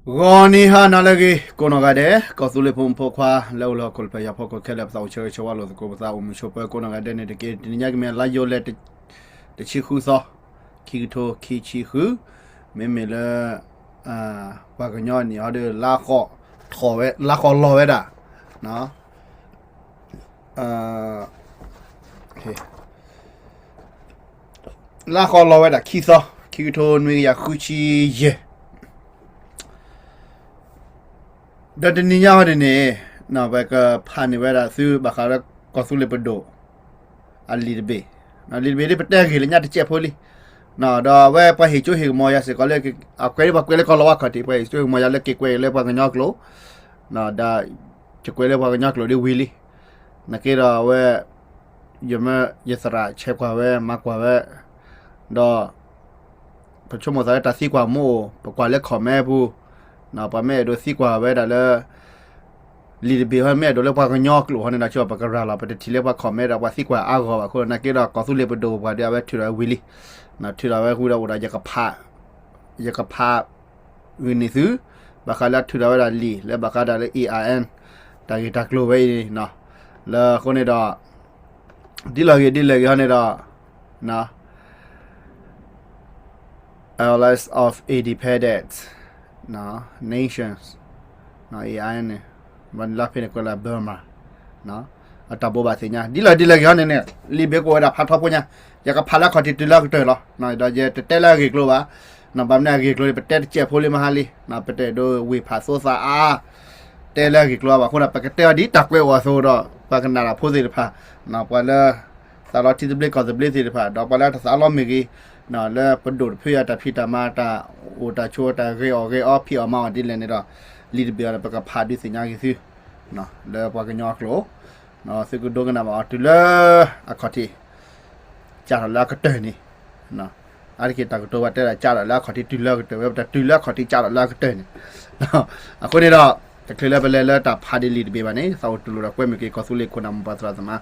ဂီၤနံၤဟါနၤလၢအဂ့ၤ ကိးနီၢ်ဂၤဒဲး ကီၢ်သူလ့ၤဖိမုၣ်ဖိခွါ လၢအိၣ်လၢဟီၣ်ခိၣ်ဖျၢၣ်ယာ်ဖီခိၣ်ခဲလၢာ် ပသးအိၣ်ဆၢဂ့ၤဆၢဝါလိာ်သကိး ပသးအိၣ်မုာ်ဆိးပၢၤကိးနီၢ်ဂၤဒဲးန့ၣ်တက့ၢ်. တနံၤညါကမ့ၢ်လါယူၤလံ တဆံဃုသီ, ခံကထိခံဆံဃု, မ့မ့ၢ်လၢ ပှၤကညီနံၣ်ဟီဒီး လါဃီလီၤဝဲဒၣ် လါဃီလီၤဝဲဒၣ်ခံသီ, ခံကထိနွံကယၤဃုဆံယဲၢ်, ဒီးတနံၤညါဟီဒ်န့ၣ် ပကဖးန့ၢ်ဝဲဒၣ်သုဘၣ်ဃးလၢကီၢ်သူလ့ၤပဒိၣ် အလံာ်တဘ့ၣ်, လံာ်တဘ့ၣ်ဒ်ပတဲဂ့ၢ်လၢညါတစဲးဖိလံ, ဒီးအဝဲပှၤဟ့ၣ်ကၠိဟ့ၣ်ကမီၤယၤစ့ၢ်ကီးလၢ အကွဲးဒ်ပှၤကွဲးလၢကီၢ်လီၤဝါခီၣ်ထံး ပှၤဟ့ၣ်ကၠိဟ့ၣ်ကမီၤယၤလၢက့ၤကွဲးလၢပှၤကညီကျိာ်, ဒီး ယကွဲးလၢပှၤကညီကျိာ်ဒ်ဝံၤလံ, နာ်က့ဒီးအဝဲ ယမ့ၢ်ယသရၣ်ဆဲးကွၢ်ဝဲ မၤကွၢ်ဝဲ, ဒီး ပဆိကမိၣ်သးလၢတၢ်သံကွၢ်မ့ၢ်အိၣ် ပကွၢ်လၢ comment ပူၤ, ပှၤမ့ၢ်အဲၣ်ဒိးသံကွၢ်ဝဲဒၣ်လၢ လံာ်တဘ့ၣ်ဟီ မ့ၢ်အဲၣ်ဒိးလၢပှၤကညီကျိာ်ဟီန့ၣ်ဒီး ဆိပကရၤလီၤ ပတထံၣ်လၢပှၤ comment ဒီးပှၤသံကွၢ်အါဂီၢ်ဘၣ်အဃိ နာ်က့ဒီး ကီၢ်သူလ့ၤပဒိၣ်ပှၤဒီး အဝဲထုးထီၣ်ဝဲဝံၤလံ, ထုးထီၣ်ဝဲဃုာ်ဒီးအိၣ်ဒီး ယကဖး ဂ့ၤန့ၢ်သု ဘၣ်ဃးလၢအထုးထီၣ်ဝဲဒၣ်လံာ် လၢဘၣ်ဃးဒၣ်လၢ A I N တၢ်ဂ့ၢ်တၢ်ကျိၤဝဲအံၤန့ၣ်, လၢအဃိန့ၣ်ဒီး ဒ်လဲၣ်ဂ့ၤ ဒ်လဲၣ်ဂ့ၤဟီန့ၣ်ဒီး Alliance of Independent Nations, A I N န့ၣ် ဘၣ်န့ၣ်လၢဖဲန့ၣ်ကွဲးလၢ Burma အတၢ်ဘိးဘၣ်သ့ၣ်ညါ ဒ်လဲၣ်ဒ်လဲၣ်ဂ့ၤဟီန့ၣ်န့ၣ် လံာ်ဘ့ၣ်ကအိၣ်ဝဲဒၣ်ဖးထီဖိညါ, ယကဖးလၢအခီၣ်ထံးတုၤလၢအကတၢၢ်လီၤ. ဒီးယတတဲလၢအဂ့ၢ်ကျိၤဘၣ်, ဘၣ်မနုၤအဂ့ၢ်ကျိၤန့ၣ် ပတဲတစဲးဖိလံမဟါလံ, ပတအဲၣ်ဒိးဝ့ၢ်ဖးသိသးအါ, တဲလၢအဂ့ၢ်ကျိၤဘၣ်အဃိဒီး ပကတဲအီၤဒ်တၢ်ကွဲးအီၤအသိးဒီး ပှၤကနၣ်တၢ်ဖိသ့ၣ်တဖၣ်, ပှၤလၢ သးလီထံသဘျ့ကီၢ်သဘျ့သ့ၣ်တဖၣ် ဒီးပှၤလၢတသးလီမ့ၢ်ဂ့ၤ, လၢပဒိၣ်တဖုအတၢ်ဖံးတၢ်မၤ တၢ်အိၣ်တၢ်ဆိး တၢ်ဂ့ၤအီၣ်ဂ့ၤအီဖံးအီၣ်မၤအီၣ်ဒ်လဲၣ်န့ၣ်ဒီး လံာ်တဘ့ၣ်အံၤန့ၣ် ပကဖးဒုးသ့ၣ်ညါက့ၤသု လၢပှၤကညီအကျိာ်, သုကဒိကနၣ်ဘၣ်အီၤတုၤလၢအခီၣ်ထံး ကးထီၣ်လၢအကတၢၢ်န့ၣ်, အါတက့ၢ်တၢ်ကတိၤဘၣ်တဲဒၣ်ကးထီၣ်လၢအခီၣ်ထံးတုၤလၢအကတၢၢ်ဝဲ ပတၢ်တုၤလၢအခီၣ်ထံးကးထီၣ်လၢအကတၢၢ်န့ၣ်, အဃိန့ၣ်ဒီး တချုးလၢပလဲၤလၢတၢ်ဖးဒ်လံာ်တဘ့ၣ်ဘၣ်န့ၣ် သးအိၣ်တူၢ်လိာ်ဒီးကွဲမုာ်က့ၤကီၢ်သူလ့ၤခိၣ်နၢ်မိၢ်ပၢ်သရၣ်သမါ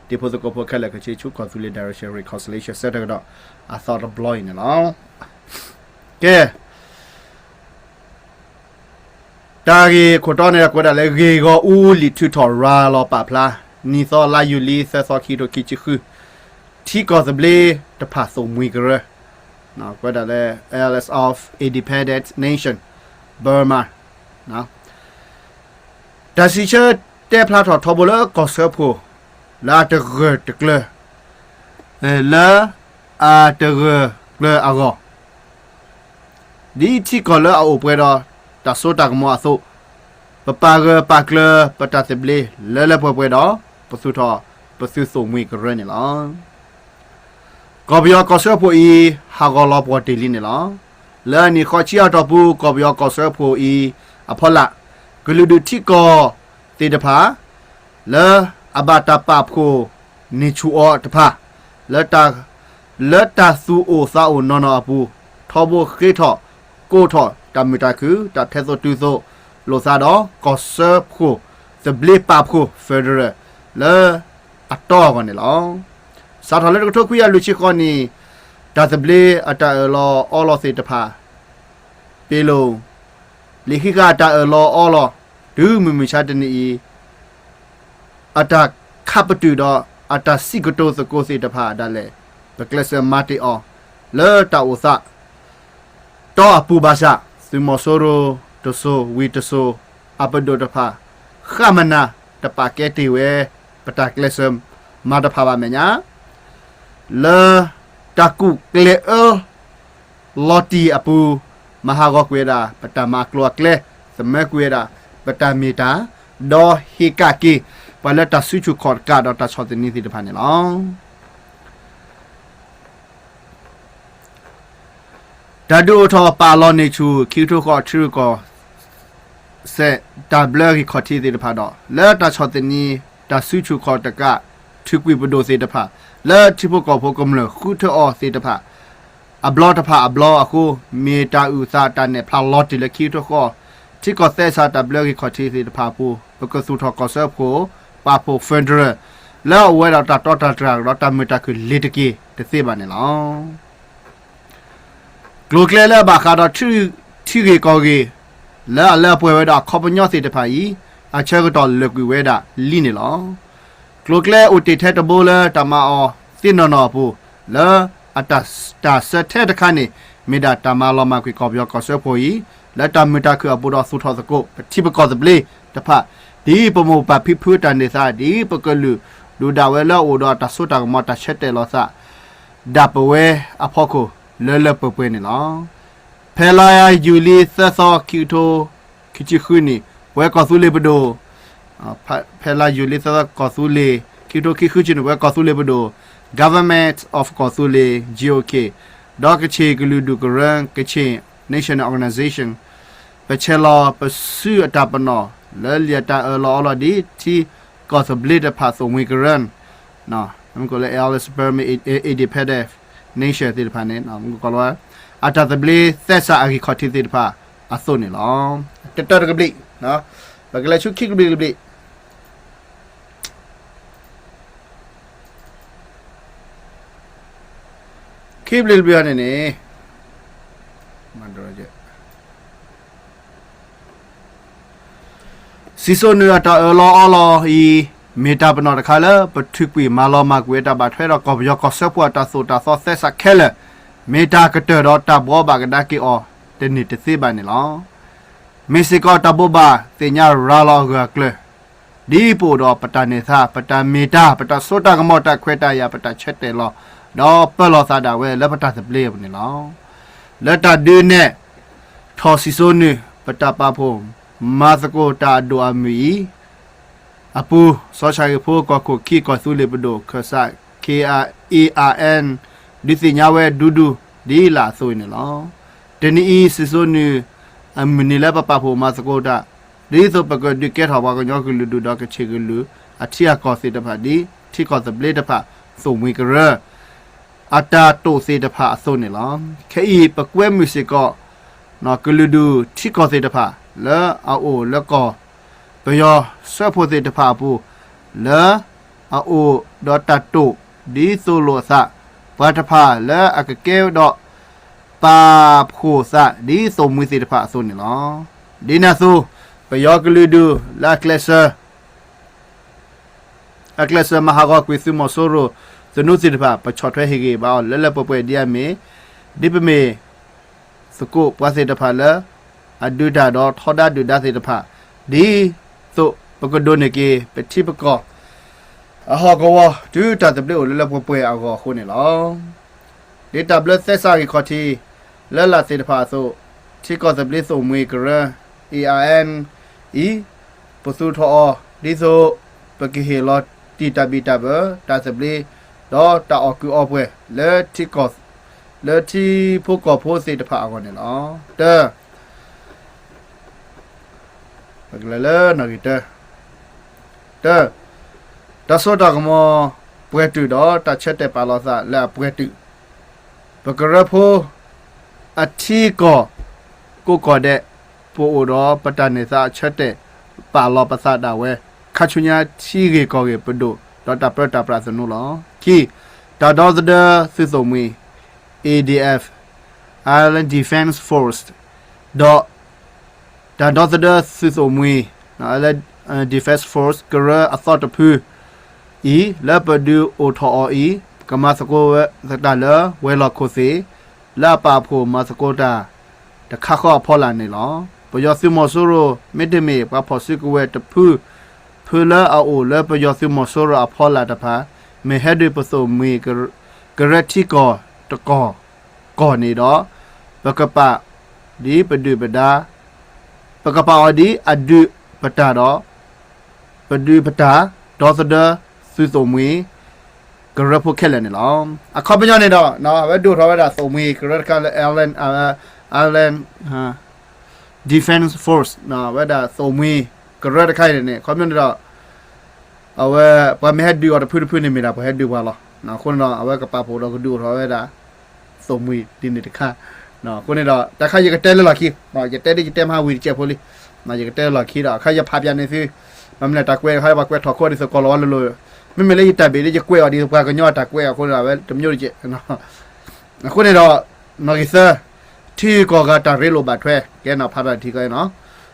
ဒ့ဖိသကိးဖိခဲလၢာ်ခဲဆ့ဆူ ကီၢ်သူလ့ၤ Direction Reconciliation Centre ကဒီး အသီတဘျီအံၤန့ၣ်လီၤ. ကဲ တၢ်ဂ့ၢ်ခိၣ်တီန့ၣ်ဒီး ကွဲးဒၣ်လၢ ဂ့ၢ်ဂီၢ်အူလံာ်ထုးထီၣ်ရၤလီၤပာ်ဖျါ နံၤသီလါယူၤလံ သၢသီ ခံကထိခံဆံဃု, ထံကီၢ်သဘျ့တဖၣ်သိၣ်မှံကရၢ, ကွဲးဒၣ်လၢ Alliance of Independent Nation Burma တၢ်စံးဆၢတဲဖျါထီၣ်ထီဘိလၢကီၢ်စၢဖှိၣ် လၢအတဂၢၢ်တကျၢၤ လၢအတဂၢၢ်ကျၢၤအဂီၢ် ဒ်ထံကီၢ်လၢအအိၣ်ပှဲၤဒီး တၢ်စိတၢ်ကမီၤအသိး, ပပာ်ဂၢၢ်ပာ်ကျၢၤပတၢ်သဘျ့လၢလၢပှဲၤပှဲၤဒီး ပသူၣ်ထီၣ်ပသုသိၣ်မှံကရၢန့ၣ်လီၤ. ကီၢ်ပယီၤကီၢ်စၢဖှိၣ်အံၤ ဟးဂီၤလီၤပှီၢ်တ့ၢ်လံန့ၣ်လီၤ. လၢအနံၣ်ဃီဆံအတီၢ်ပူၤ ကီၢ်ပယီၤကီၢ်စၢဖှိၣ်အံၤအဖီလာ် ကလုာ်ဒူၣ်ထံကီၢ်သ့ၣ်တဖၣ် လၢအဘၣ်တၢ်ပာ်ဖှိၣ်န့ၢ်ဆူၣ်အီၤတဖၣ် လၢတၢ် လၢတၢ်သူၣ်အိၣ်သးအိၣ်နီၢ်နီၢ်အပူၤ ထီဘိဃ့ထီၣ်ကိးထီၣ်တၢ်မုာ်တၢ်ခုၣ် တၢ်ထဲသိးတုၤသိးလိာ်သးဒီး ကီၢ်စၢဖှိၣ်သဘျ့ပာ်ဖှိၣ် federal လၢအတီအဂီၢ်န့ၣ်လီၤ. စးထီၣ်လၢတကထိခွံကယၤလွံၢ်ဆံဃိးနံၣ် တၢ်သဘျ့အတၢ်အၢၣ်လီၤအီလီၤသ့ၣ်တဖၣ် ပ့ၤလိာ် လံာ်ဃံးဃာ်အတၢ်အၢၣ်လီၤအီလီၤ တုၤမုၢ်မဆါတနံၤအံၤ အတၢ်ခးပတုာ်ဒီး အတၢ်စံးကတိၤသကိးသ့ၣ်တဖၣ်ဒၣ်လဲာ် ပကျဲးစၢးမၤတ့ၢ်အီၤ လၢတၢ်အိၣ်သးတီအပူၤဘၣ်ဆၣ် သုးမီၤစိရိၤတစိၤဝံၤတစိၤ အပဒိၣ်တဖၣ် ဃၣ်မနၤတပာ်ကဲတ့ၢ်ဝဲ ပတၢ်ကျဲးစၢးမၤတဖၣ်ဘၣ်မဲာ်ညါ လၢတၢ်ကူၣ်ကျဲၤအၢ လီၤတံၢ်အပူၤ မၤဟးဂီၤကွံာ်ဝဲဒၣ် ပတၢ်မၤကျိၤအကျဲ သမၢကွံာ်ဝဲဒၣ် ပတၢ်မ့ၢ်တၢ် ဒီးဟ့ၣ်ကၣ်က့ၤ ပှၤလၢတၢ်စုဆူၣ်ခီၣ်တကးဒီးတၢ်ဆီၣ်သနံးသ့ၣ်တဖၣ်န့ၣ်လီၤ. တၢ်ဒုးအိၣ်ထီၣ်ပာ်လီၤန့ၢ်ဆူၣ် ခံကထိဃိးထံရူၢ်ကီၢ်စဲၣ် တၢ်ဘျၢဂ့ၢ်ခီၣ်ထံးသ့ၣ်တဖၣ်ဒီး လၢတၢ်ဆီၣ်သနံး တၢ်စုဆူၣ်ခီၣ်တကး ထုးကွံာ်ပဒိၣ်သ့ၣ်တဖၣ် လၢထံဖိကီၢ်ဖိကမျၢၢ်ဃုထၢအီၤသ့ၣ်တဖၣ် အဘျီတဖၣ်အဘျီအဃိ မ့ၢ်တၢ်အုၣ်သးတၢ်နဲၣ်ဖျါလီၤတံၢ်လၢခံကထိဃိး ထံကီၢ်သဲစးတၢ်ဘျၢဂ့ၢ်ခီၣ်ထံးသ့ၣ်တဖၣ်အပူၤ ပကသူၣ်ထီၣ်ကီၢ်စၢဖှိၣ် ပာ်ဖှိၣ် federal လၢအအိၣ်ဝဲဒၣ်တၢ်တီတၢ်တြၢ်ဒီးတၢ်မုာ်တၢ်ခုၣ်လ့ၤတက့ၢ်တသ့ဘၣ်န့ၣ်လီၤ. ကျိၤကျဲလၢအဘၣ်ဃးဒီး ထံဂ့ၢ်ကီၢ်ဂ့ၢ် လၢအလၢအပှဲၤဝဲဒီးအခီပညီသ့ၣ်တဖၣ်အံၤ အဆၢကတီၢ်လၢာ်ကွံာ်ဝဲဒၣ်လံန့ၣ်လီၤ. ကျိၤကျဲအိၣ်တ့ၢ်ထဲတဘိလၢတၢ်မၤအီၤသ့ၣ်နီၣ်နီၣ်အပူၤ လၢအတၢ်ဆၢထဲတခါန့ၣ် မ့ၢ်ဒၣ်တၢ်မၤလီၤမၢ်ကွံာ်ကီၢ်ပယီၤကီၢ်စၢဖှိၣ်အံၤ လၢတၢ်မုာ်တၢ်ခုၣ်အပူၤဒီးသူၣ်ထီၣ်သကိး ပထံပကီၢ်သဘျ့တဖၣ် ဒ်ပမိၢ်ပၢ်ဖံဖုတၢ်န့ၢ်သး ဒ်ပကလုာ်ဒူၣ်ဒၣ်ဝဲလၢအအိၣ်ဒီးတၢ်စိတၢ်ကမီၤတၢ်ဆၢတဲာ်လီၤသး ဒၣ်ပဝဲအဖီခိၣ်လၢလၢပှဲၤပှဲၤန့ၣ်လီၤ. ဖဲလါယူၤလံသၢသီ ခံကထိခံဆံဃုနံၣ် ပဝဲကီၢ်သူလ့ၤပဒိၣ် ဖဲလါယူၤလံသၢသီ ကီၢ်သူလ့ၤ ခံကထိခံဆံဃုနံၣ် ပဝဲကီၢ်သူလ့ၤပဒိၣ် Government of ကီၢ်သူလ့ၤ ကၠ့ၣ်အိၣ်ကၠ့ၣ် ဒီးကခ့ၣ်ကလုာ်ဒူၣ်ကရၢ Kachin National Organization ပဆဲးလီၤပစုအတၢ်ပနီၣ် လၢလံာ်တၢ်အၢၣ်လီၤအီလီၤဒ် ထံကီၢ်သဘျ့တဖၣ်သိၣ်မှံကရၢ လၢ Alice Burma Independent Nation သ့ၣ်တဖၣ်န့ၣ် အတၢ်သဘျ့သဲစးအဂံၢ်ခီၣ်ထံးသ့ၣ်တဖၣ်အသိးန့ၣ်လီၤ. တတၢတကဘျံး ပကလဲၤဆူခံကဘျံးတကဘျံး ခံကဘျံးတကဘျံးအံၤန့ၣ်န့ၣ် စံၣ်စိၤနုာ်အတၢ်အၢၣ်လီၤအီလီၤအံၤ မ့ၢ်တၢ်ပနီၣ်တခါလၢ ပထုးကွံာ်မၤလီၤမၢ်ကွံာ်ဝဲတၢ်ဘၣ်ထွဲဒီးကီၢ်ပယီၤကီၢ်စၢဖှိၣ်အတၢ်သိၣ်တၢ်သီသဲစးခဲလၢာ်, မ့ၢ်တၢ်ကတၢၢ်ဒီးတၢ်ဘှီဘၣ်ကဒါက့ၤအီၤတန့ၢ်တသ့ဘၣ်န့ၣ်လီၤ. မ့ၢ်စ့ၢ်ကီးတၢ်ဘိးဘၣ်သ့ၣ်ညါရၤလီၤအဂၢၢ်အကျၢၤ ဒ်ပအိၣ်ဒီးပတၢ်န့ၢ်သါ ပတၢ်မ့ၢ်တၢ် ပတၢ်စိတၢ်ကမီၤ တၢ်ခွဲးတၢ်ယာ် ပတၢ်ဆၢတဲာ်လီၤ ဒီးပၢလီၤသးဒၣ်ဝဲလၢပတၢ်သဘျ့အပူၤန့ၣ်လီၤ. လၢတၢ်ဒုးနဲၣ်ထီၣ်စံၣ်စိၤနုာ် ပတၢ်ပာ်ဖှိၣ်မၤသကိးတၢ်အဒိၣ်အမုၢ်အံၤ အပူၤ စီၤဆၣ်ဂ့ၢ်ဖိ ကီၢ်ခိၣ်ခံ ကီၢ်သူလ့ၤပဒိၣ် ခၢၣ်စး K I A R N ဒုးသ့ၣ်ညါဝဲဒူဒူ ဒ်လာ်အသိးအံၤန့ၣ်လီၤ. တနံၤအံၤ စံၣ်စိၤနုာ်အမုၢ်နံၤလၢပပာ်ဖှိၣ်မၤသကိးတၢ် ဒ်သိးပကဒုးကဲထီၣ်ပှၤကညီကလုာ်ဒူၣ်ဒီးကခ့ၣ်ကလုာ် အထံအကီၢ်သ့ၣ်တဖၣ် ဒ်ထံကီၢ်သဘျ့တဖၣ် သိၣ်မှံကရၢ အတၢ်တိာ်သ့ၣ်တဖၣ်အသိးန့ၣ်လီၤ. ခဲအံၤ ပကွဲမုာ်စ့ၢ်ကီး ကလုာ်ဒူၣ်ထံကီၢ်သ့ၣ်တဖၣ် လၢအအိၣ်လၢကီၢ်ပယီၤစၢဖှိၣ်သ့ၣ်တဖၣ်အပူၤ လၢအအိၣ်ဒီးတၢ်တိာ်ဒ်သိးလိာ်အသး ပှၤတဖၣ်လၢအကကဲဒီး ပာ်ဖှိၣ်သးဒ်သိၣ်မှံသ့ၣ်တဖၣ်အသိးန့ၣ်လီၤ. ဒ်န့ၣ်အသိး ပယီၤကလုာ်ဒူၣ်လၢအကျဲးစၢး အကျဲးစၢးမၤဟးဂီၤကွံာ်သုးမီၤစိရိၤသနူသ့ၣ်တဖၣ် ပဆီၣ်ထွဲဟ့ၣ်ဂံၢ်ဘါအီၤလၢလၢပှဲၤပှဲၤဒ်အမ့ၢ် ဒ်ပမ့ၢ်သကိးပှၤသ့ၣ်တဖၣ်လၢ အဒုးတၢ်ဒီးထီဒါဒုၣ်ဒါသ့ၣ်တဖၣ် ဒ်သိးပကဒိးန့ၢ်က့ၤပထံပကီၢ် အဟီၣ်ကဝီၤ တုၤတၢ်သဘျ့အိၣ်လၢလၢပှဲၤပှဲၤအဂီၢ်အဃိန့ၣ်လီၤ. ဒ်တၢ်ဘျၢသဲစးဂံၢ်ခီၣ်ထံး လၢလာ်သ့ၣ်တဖၣ်အသိး ထံကီၢ်သဘျ့သိၣ်မှံကရၢ A R N အံၤ ပသူၣ်ထီၣ်အီၤ ဒ်သိးပကဟ့ၣ်လီၤတံၢ်တၢ်ဘံၣ်တၢ်ဘၢ တၢ်သဘျ့ ဒီးတၢ်အီၣ်ကုးအီပှဲၤ လၢထံကီၢ် လၢထံဖိကီၢ်ဖိသ့ၣ်တဖၣ်အဂီၢ်န့ၣ်လီၤ. တၢ ပကလဲၤလၢနီၣ်ဂံၢ်တၢ တၢ တၢ်စိတၢ်ကမီၤပှဲၤတုာ်ဒီး တၢ်ဆၢတဲာ်ပာ်လီၤသးလၢအပှဲၤတုာ် ပကရၢဖိ အထံကီၢ် ကိးကီၢ်ဒဲး ပအိၣ်ဒီးပတၢ်န့ၢ်သါအဆၢတဲာ်ပာ်လီၤပသးဒၣ်ဝဲ ခါဆူညါထံဂ့ၢ်ကီၢ်ဂ့ၢ်ပဒိၣ် ဒီးတၢ်ပၢတၢ်ပြးသနူလီၤ. ခံ တၢ်ဒီသဒၢသုးသိၣ်မှံ A D F Island Defense Force ဒီး တၢ်ဒီသဒၢသုးသိၣ်မှံ Defense Force ကရၢအသီတဖုအံၤ လၢပဒုးအိၣ်ထီၣ်အီၤအံၤ ကမၤသကိးတၢ်လၢဝဲၤလီၢ်ခိၣ်သ့ၣ် လၢအပာ်ဖှိၣ်မၤသကိးတၢ်တခါဃီအဖီလာ်န့ၣ်လီၤ. ပယီၤသုးမီၤစိရိၤ မ့တမ့ၢ်ပှၤဖီၣ်စုကဝဲၤတဖု ဖုလၢအအိၣ်လၢပယီၤသုးမီၤစိရိၤအဖီလာ်တဖၣ် မ့ၢ်ဟဲဒုးပသိၣ်မှံ ကရၢထံကီၢ်တကီၢ် ကီၢ်န့ၣ်ဒီး ပကပာ်ဒ်ပဒုၣ်ပဒါ ပကပာ်အီၤဒ်အဒုးပတၢ်ဒီး ပဒုးပတၢ် ဒီသဒၢသုးသိၣ်မှံ ကရၢဖိခဲလၢာ်န့ၣ်လီၤ. အခီပညီန့ၣ်ဒီး အဝဲဒုးအိၣ်ထီၣ်ဝဲဒၣ်သိၣ်မှံကရၢတခါလၢ Island Island Defense Force ဝဲဒၣ်သိၣ်မှံကရၢတခါအံၤန့ၣ် အခီပညီန့ၣ်ဒီး အဝဲ ပှၤမ့ၢ်ဟဲဒုးအီၤတဖုတဖုန့ၣ်မ့ၢ်ဒၣ်ပှၤဟဲဒုးပှၤလီၤ. အဃိန့ၣ်ဒီး အဝဲကပာ်ဖှိၣ်ဒီးကဒုးအိၣ်ထီၣ်ဝဲဒၣ် သိၣ်မှံဒ်န့ၣ်တခါ. အဃိန့ၣ်ဒီး တၢ်ခါယကတဲလၢလီၢ်ခံ, ယတဲဒ်ယတဲမဟါဝံၤတစဲးဖိလံ. ယကတဲလၢလီၢ်ခံဒီး အခါယဖးပၠးန့ၢ်သု, မ့မ့ၢ်လၢတၢ်ကွဲးတခါ ပှၤကွဲးထီၣ်ခိၣ်ဒ်သိးကီၢ်လီၤဝါလိၤလိၤ, မ့မ့ၢ်လၢယတၢ်ဘ့ၣ်ဒ်ယကွဲးအီၤဒ်သိးပှၤကညီအတၢ်ကွဲးအဃိန့ၣ်ဒီး အဝဲတမျိုးတကဲး. အဃိန့ၣ်ဒီး နီၣ်ဂံၢ်သၢ, ထံဂ့ၢ်ကီၢ်ဂ့ၢ်တၢ်ရ့လိာ်ဘၣ်ထွဲ ကဲနီၤဖးတၢ်ထံကီၢ်အံၤနီၤ.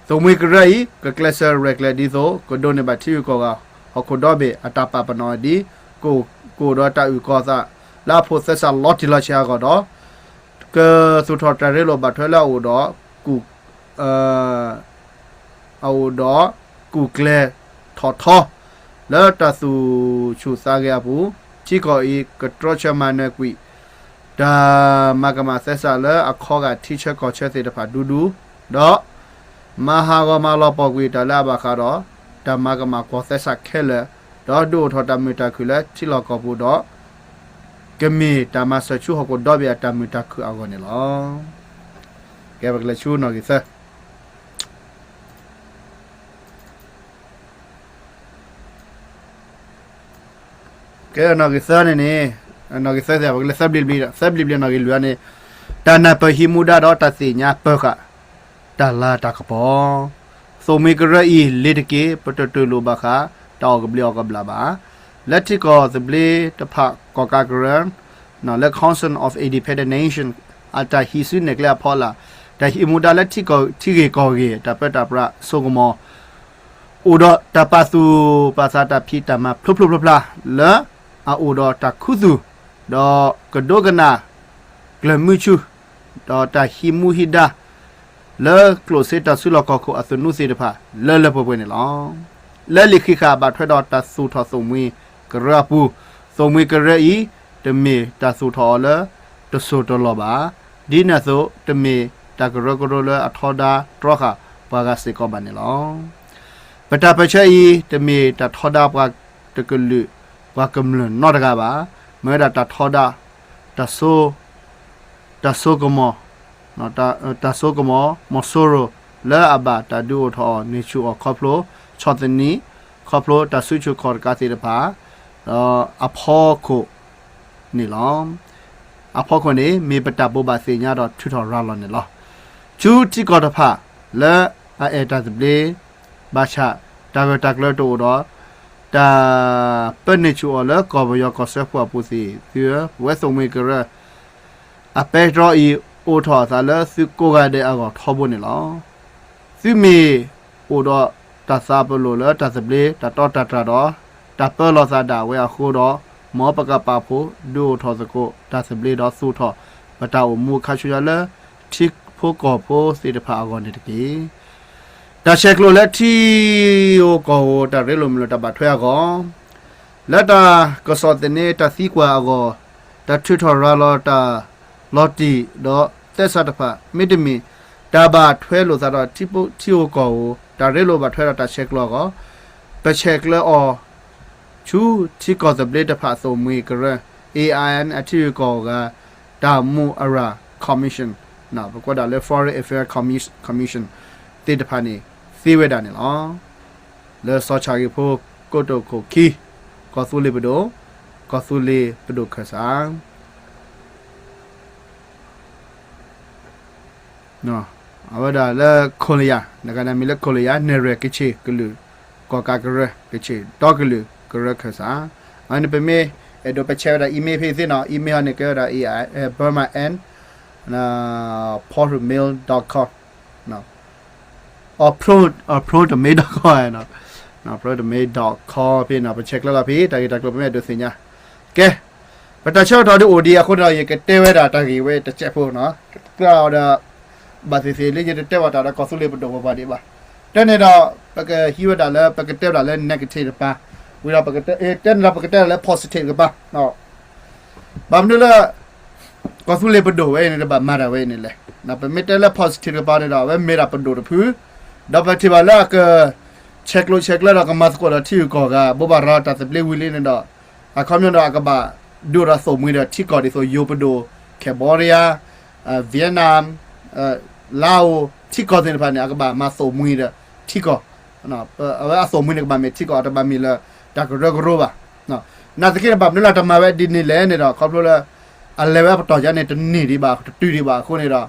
သိၣ်မှံကရၢအံၤ ကကျဲးစၢးရဲၣ်ကျဲၤဒ်သိး ကဒိးန့ၢ်ဘၣ်ထံဂုၤကီၢ်ဂၤ ဟီၣ်ခိၣ်ဒီဘ့ၣ်အတၢ်ပာ်ပနီၣ်ဒ် ကအိၣ်ဒီးတၢ်အုၣ်ကီၤသး လၢအဖိးသဲစးလီၤတံၢ်လီၤဆဲးအဂီၢ်ဒီး ကသူၣ်ထီၣ်တၢ်ရ့လိာ်ဘၣ်ထွဲလၢအအိၣ်ဒီး ကူၣ် အအိၣ်ဒီးကူၣ်ကျဲၤထီၣ်ထီ လၢတၢ်သူၣ်ဆူၣ်သးဂဲၤအပူၤ, ထံကီၢ်အံၤကတြီဆၢမၤနၢၤကွံာ် တၢ်မၤကမၣ်သဲစးလၢအခီဂာ်ထံဆၢကီၢ်ဆၢသ့ၣ်တဖၣ်ဒူဒူ, ဒီး မၤဟးဂီၤမၤလီၤပှီၢ်ကွံာ်တၢ်လၢအဘၣ်ဃးဒီး တၢ်မၤကမၣ်ကွီၢ်သဲစးခဲလၢာ်, ဒီးဒုးအိၣ်ထီၣ်တၢ်မုာ်တၢ်ခုၣ်လၢထံလီၢ်ကီၢ်ပူၤဒီး ကမ့ၢ်တၢ်မၤစၢၤဆူဟီၣ်ခိၣ်ဒီဘ့ၣ်အတၢ်မုာ်တၢ်ခုၣ်အဂီၢ်န့ၣ်လီၤ. ကဲ ပကလဲၤဆူနီၣ်ဂံၢ်သၢ ကဲ နီၣ်ဂံၢ်သၢန့ၣ်န့ၣ်, နီၣ်ဂံၢ်သၢသ့ၣ် ပကလဲၤသၢဘျ့ဘျ့ဒီး သၢဘျ့ဘျ့နီၣ်ဂံၢ်လွံၢ်န့ၣ်, တၢ်နၢ်ပၢၢ်ဟံးမူဒါဒီးတၢ်သ့ၣ်ညါပၢဃာ် တၢ်လၤတၢ်ကပီၤ, သိၣ်မှံကရၢအံၤ လ့ၤတက့ၢ် ပတတူၢ်လိာ်ဘၣ်ဃး တၢ်အီၣ်ကဘျံးအီၣ်ကဘျၣ်ဘၣ်. လၢထံကီၢ်သဘျ့တဖၣ်ကီၢ်ကးကရၢ လၢ Council of Independent Nation အတၢ်ဟံးစုနဲၣ်ကျဲအဖီလာ်, တၢ်ဟံးမူဒါလၢထံဂ့ၢ်ကီၢ်ဂ့ၢ် တၢ်ပၢတၢ်ပြးစိကမီၤ အိၣ်ဒီးတၢ်ပာ်သူၣ်ပာ်သးတၢ်ဖံးတၢ်မၤဖျိဖျိဖျါဖျါ လၢအအိၣ်ဒီးတၢ်ခူသူၣ်, ဒီးကဒိကနၣ် ကျၢၤမုဆူ ဒီးတၢ်ဟံးမူဟံးဒါ လၢကျိၣ်စ့တၢ်စုလီၢ်ခီၣ်ခိၣ်အသနူသ့ၣ်တဖၣ် လၢလၢပှဲၤပှဲၤန့ၣ်လီၤ. လၢလံာ်ဃံးဃာ်ဘၣ်ထွဲဒီးတၢ်သူၣ်ထီၣ်သိၣ်မှံကရၢအပူၤ, သိၣ်မှံကရၢအံၤ တမ့ၢ်တၢ်သူၣ်ထီၣ်အီၤလၢ တစိၢ်တလီၢ်ဘၣ်. ဒ်န့ၣ်အသိး တမ့ၢ်တၢ်ကရၢကရိလၢအထီဒါတြီဃာ်ပှၤဂၤစ့ၢ်ကီးဘၣ်န့ၣ်လီၤ. ပတၢ်ပၢၢ်ဆၢအံၤ တမ့ၢ်တၢ်ထီဒါပှၤတကလုာ် ပှၤကမျၢၢ်နီတဂၤဘၣ်. မ့ၢ်ဝဲဒၣ်တၢ်ထီဒါ တၢ်စိ တၢ်စိကမီၤ တၢ်စိကမီၤ မီၤစိရိၤ လၢအဘၣ်တၢ်ဒုးအိၣ်ထီၣ်အီၤန့ၢ်ဆူၣ်အီၤခီဖျိ ဆီၣ်သနံး ခီဖျိတၢ်စုဆူၣ်ခီၣ်တကးသ့ၣ်တဖၣ် အဖီခိၣ်န့ၣ်လီၤ. အဖီခိၣ်န့ၣ် မ့ၢ်ပတၢ်ဘိးဘၣ်သ့ၣ်ညါဒီးထုးထီၣ်ရၤလီၤန့ၣ်လီၤ. ဆူထံကီၢ်တဖၣ် လၢအအဲၣ်တၢ်သဘျ့ ဘၣ်ဆၣ် တၢ်ဂၢၢ်တၢ်ကျၢၤတအိၣ်ဒီး တၢ်ပၢန့ၢ်ဆူၣ်အီၤလၢကီၢ်ပယီၤကီၢ်စၢဖှိၣ်အပူၤသ့ၣ်သုဧၢ, ပဝဲသိၣ်မှံကရၢ အပဲတြီအံၤ အိးထီၣ်အသးလၢသုကိးဂၤဒဲးအဂီၢ်ထီဘိန့ၣ်လီၤ. သုမ့ၢ်အိၣ်ဒီးတၢ်သးပလီၢ်လၢတၢ်သဘျ့ တၢ်တီတၢ်တြၢ်ဒီး တၢ်ပၢလီၤသးဒၣ်ဝဲအဃိဒီး မ်ပကပာ်ဖှိၣ်ဒုးအိၣ်ထီၣ်သကိး တၢ်သဘျ့ဒီးသူၣ်ထီၣ် ပတၢ်အိၣ်မူခါဆူညါလၢ ထံဖိကီၢ်ဖိသ့ၣ်တဖၣ်အဂီၢ်န့ၣ်တက့ၢ်. တၢ်ဆဲးကျိးလၢထံဧိၤကီၢ်ဧိၤ တၢ်ရ့လိာ်မုာ်လိာ်တၢ်ဘၣ်ထွဲအဂီၢ် လၢတၢ်ကစီၣ်သန့ တၢ်သံကွၢ်အဂီၢ်, တၢ်ထုးထီၣ်ရၤလီၤတၢ်လီၤတံၢ်ဒီးသဲစးတဖၣ် မ့တမ့ၢ် တၢ်ဘၣ်ထွဲလိာ်သးဒီး ထံဧိၤကီၢ်ဧိၤ တၢ်ရ့လိာ်ဘၣ်ထွဲဒီးတၢ်ဆဲးကျိးအဂီၢ်, ပဆဲးကျိးအီၤ ဆူထံကီၢ်သဘျ့တဖၣ်သိၣ်မှံကရၢ A I N အထံဂုၤကီၢ်ဂၤ တၢ်မူအရၢ် commission ပကွၢ်ဒၣ်လၢ Foreign Affairs Commis- Commission သ့ၣ်တဖၣ်န့ၣ် သ့ဝဲဒၣ်န့ၣ်လီၤ. လၢစီၤဆၣ်ဂ့ၤဖိ ကိတိာ်ခိၣ်ခံ ကီၢ်သူလ့ၤပဒိၣ်, ကီၢ်သူလ့ၤပဒိၣ်ခၢၣ်စး အဝဲဒၣ်လၢ ခိၣ်လယၤ နကနၣ်မံၤလၢခိၣ်လယၤ နဲၣ်ရွဲၣ်ကချ့ၣ်ကလုာ် ကီၢ်ကးကရၢ ကချ့ၣ်ဒီကလုာ်ကရၢခၢၣ်စး, အဝဲန့ၣ်ပမ့ၢ်အဲၣ်ဒိးပဆဲးဝဲဒၣ် email ဖဲအံၤသ့ၣ်နီၤ email ဟီန့ၣ် ကဲဝဲဒၣ် A I, Burma and, ဖီရူမဲလ် dot com, အ pro, အ pro တမ့ၢ် dot com, အ pro တမ့ၢ် dot com ဖဲနီၤ ပဆဲးကျိးလီၤဖဲ တၢ်ဂ့ၢ်တၢ်ကျိၤပမ့ၢ်အဲၣ်ဒိးသ့ၣ်ညါ, ကဲ ပတၢ်ဆၢကတီၢ်ဒ်အိၣ်ဒံးအဃိန့ၣ်ဒီး ယကတဲဝဲဒၣ်တၢ်ဂ့ၢ်ဝဲတစဲးဖိနီၤ, ကျါအီၤဒီး ဘၣ်သ့ၣ်သ့ၣ်လၢယတတဲဘၣ်တၢ်ဒီး ကီၢ်သူလ့ၤပဒိၣ်ပပှၤဒံးဘၣ်, တဲန့ၣ်ဒီး ပကဟံးဝဲဒၣ်လၢ ပကတဲဝဲဒၣ်လၢ negative တကပၤ, ဝံၤဒီး တဲန့ၣ်ဒီး ပကတဲဒၣ်လၢ positive တကပၤ, ဘၣ်မနုၤလၢ ကီၢ်သူလ့ၤပဒိၣ်ဝဲအံၤန့ၣ် တဘၣ်မၤတၢ်ဝဲအံၤန့ၣ်လဲၣ်, ပမ့ၢ်တဲလၢ positive တကပၤန့ၣ်ဒီး အဝဲမ့ၢ်ဒၣ်ပဒိၣ်တဖု, ဒီးပထံၣ်ဘၣ်လၢအက ဆဲးကျိးဆဲးကျၢဒီးကမၤသကိးဒီးထံဂုၤကီၢ်ဂၤ ဘိးဘၣ်ရၤတၢ်သဘျ့ဝံၤလံန့ၣ်ဒီး အခီပညီဒီး အကဘၣ်ဒိၣ်ဒီးသိၣ်မှံဒီးထံကီၢ်ဒ်သိး ယိၤပဒိၣ်, Cambodia, Vietnam, Laos ထံကီၢ်သ့ၣ်တဖၣ်န့ၣ် အကဘၣ်မၤသိၣ်မှံဒီးထံကီၢ်, အဝဲအသိၣ်မှံန့ၣ် ကဘၣ်မ့ၢ်ထံကီၢ် အတဘၣ်မ့ၢ်လၢတၢ်ကရၢကရိဘၣ်. နာ်သက့န့ၣ် ဘၣ်မနုၤလၢတမၤဝဲဒ်န့ၣ်လဲၣ်န့ၣ်ဒီး ခီဖျိလၢ အလဲၤဝဲအပတီၢ်ယါန့ၣ် တန့ၢ်ဒံးဘၣ် တတုၤဒံးဘၣ်အဃိန့ၣ်ဒီး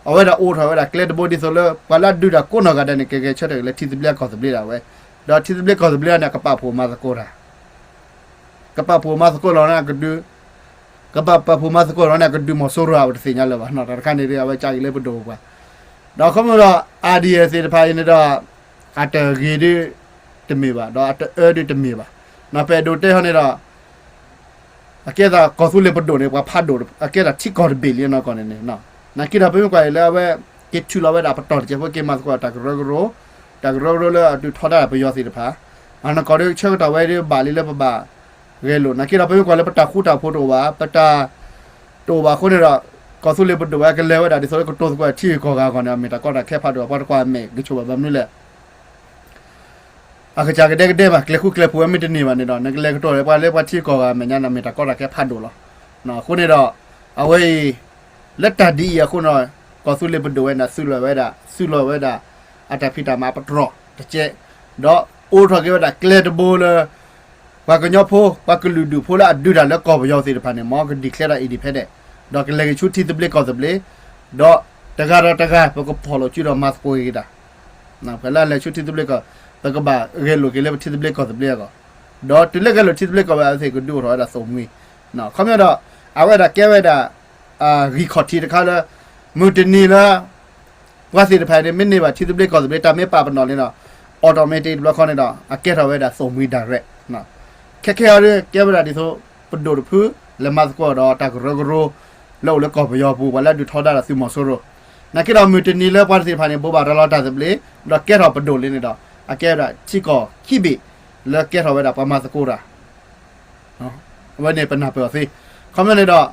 အဝဲဒၣ်အိးထီၣ်ဝဲဒၣ်ကျဲတဘိဒ်သိးလၢ ပှၤလၢအဒုးတၢ်ကိးနီၢ်ဂၤဒဲးန့ၣ် ကဂဲၤဆၢထၢၣ်လၢထံသဘျ့ကီၢ်သဘျ့ဒၣ်ဝဲ, ဒီးထံသဘျ့ကီၢ်သဘျ့န့ၣ် အကပာ်ဖှိၣ်မၤသကိးတၢ် ကပာ်ဖှိၣ်မၤသကိးလီၤန့ၣ် ကပာ်ဖှိၣ်မၤသကိးလီၤန့ၣ် အကဒုးမီၤစိရိၤအဝဲတသ့ၣ်ညါလၢၤဘၣ်နီၤ, တၢ်တခါန့ၣ် အဝဲကးက့ၤလၢပဒိၣ်ပပှၢ်, ဒီးခီဖျိဒီး အါဒံၣ်သ့ၣ်တဖၣ်အံၤန့ၣ်ဒီး အတဂ့ၤဒုးတမ့ၢ်ဘၣ်, ဒီးအတအၢဒုးတမ့ၢ်ဘၣ်. ပအဲၣ်ဒိးတဲဟီန့ၣ်ဒီး အကဲသးကီၢ်သူလ့ၤပဒိၣ်န့ၣ် ပှၤဖးဒိၣ် အကဲသးထံကီၢ်တဘ့ၣ်လံနီၢ်ကီၢ်န့ၣ်န့ၣ်, နာ်က့ဒီးပမ့ၢ်ကွၢ်အံၤလၢအဝဲ က့ၤထုးလီၤဝဲဒၣ်ပတီၢ်တကဲးဖိ က့ၤမၤသကိးတၢ်ကရၢကရိ, တၢ်ကရၢကရိလၢအဒုးထီဒါပယီၤသ့ၣ်တဖၣ်, အနီၢ်ကီၢ်ဒုးဆၢကတီၢ်ဝဲဒၣ်ဘၣ်လံလၢပဘၣ်ဂဲၤလိာ်, နာ်က့ဒီးပမ့ၢ်ကွၢ်လၢပတၢ်ဃူတၢ်ဖိးတအိၣ်ဘၣ်, ပတၢ်တအိၣ်ဘၣ်အဃိန့ၣ်ဒီး ကီၢ်သူလ့ၤပဒိၣ်ဝဲကလဲၤဝဲဒၣ်ဒ်သိးလၢကတိၤသကိးထံဂုၤကီၢ်ဂၤအဂီၢ်န့ၣ် မ့ၢ်တၢ်ကီတၢ်ခဲဖးဒိၣ် ပှၤတကွၢ်မဲာ်ကဆိးဘၣ် ဘၣ်မနုၤလဲၣ် အကစၢ်ကဒဲကဒဲဘၣ် ကျဲၤဃူကျဲၤဖိးဝဲမ့ၢ်တန့ၢ်ဘၣ်န့ၣ်ဒီး နကလဲၤကတိၤလၢပှၤလၢပှၤထံဂုၤကီၢ်ဂၤအမဲာ်ညါန့ၣ် မ့ၢ်တၢ်ကီတၢ်ခဲဖးဒိၣ်လီၤ. အဃိန့ၣ်ဒီး အဝဲအံၤ လၢတၢ်ဒ်အံၤအဃိန့ၣ်ဒီး ကီၢ်သူလ့ၤပဒိၣ်ဝဲန့ၣ် သုးလီၤဝဲဒၣ် သုးလီၤဝဲဒၣ် အတၢ်ဖံးတၢ်မၤပတြၢၤတကဲး, ဒီးအိးထီၣ်က့ၤဝဲဒၣ်ကျဲတဘိလၢ ပှၤကညီဖိ ပှၤကလုာ်ဒူၣ်ဖိလၢအဒုးတၢ်လၢကီၢ်ပယီၤသ့ၣ်တဖၣ်န့ၣ် မ်က declare တၢ် independent ဒီးကလဲၤက့ၤဆူထံသဘျ့ကီၢ်သဘျ့, ဒီးတဂၤဒီးတဂၤ ပကဖီၣ်လိာ်စုဒီးမၤသကိးက့ၤတၢ် ပှၤလၢအလဲၤဆူထံသဘျ့ကီၢ် ပကဘၣ်ဂဲၤလိာ်က့ၤလၢပထံသဘျ့ကီၢ်သဘျ့အဂီၢ်, ဒီးတုၤလၢဂဲၤလိာ်ထံသဘျ့ကီၢ်သဘျ့အဂီၢ် အဝဲသ့ၣ်ကဒုးအိၣ်ထီၣ်ဝဲဒၣ်သိၣ်မှံ, ခီပညီဒီး အဝဲဒၣ်ကဲဝဲဒၣ် ဂံၢ်ခီၣ်ထံးတခါလၢ မုၢ်တနံၤလၢ ပှၤသ့ၣ်တဖၣ်န့ၣ် မ့ၢ်န့ၢ်ဘၣ်ထံသဘျ့ကီၢ်သဘျ့ တၢ်မ့ၢ်ပာ်ပနီၣ်န့ၣ်ဒီး automatic တဘျီဃီန့ၣ်ဒီး အကဲထီၣ်ဝဲဒၣ်သိၣ်မှံ direct ခဲခဲအံၤဒ် ကဲဝဲဒၣ်ဒ်သိး ပဒိၣ်တဖု လဲၤမၤသကိးဒီးတၢ်ကရၢကရိ လၢအိၣ်လၢကီၢ်ပယီၤပူၤ ပှၤလၢအဒုးထီဒါဒီးသုးမီၤစိရိၤ, နာ်က့ဒီးမုၢ်တနံၤလၢပှၤသ့ၣ်တဖၣ်န့ၣ် ဘိးဘၣ်ရၤလီၤတၢ်သဘျ့ ဒီးကဲထီၣ်ပဒိၣ်လံန့ၣ်ဒီး အကဲဝဲဒၣ်ထံကီၢ်ခံဘ့ၣ် လၢကဲထီၣ်ဝဲဒၣ်ပှၤမၤသကိးတၢ် အဝဲန့ၣ်ပနၢ်ပၢၢ်အီၤသ့, ခီပညီန့ၣ်ဒီး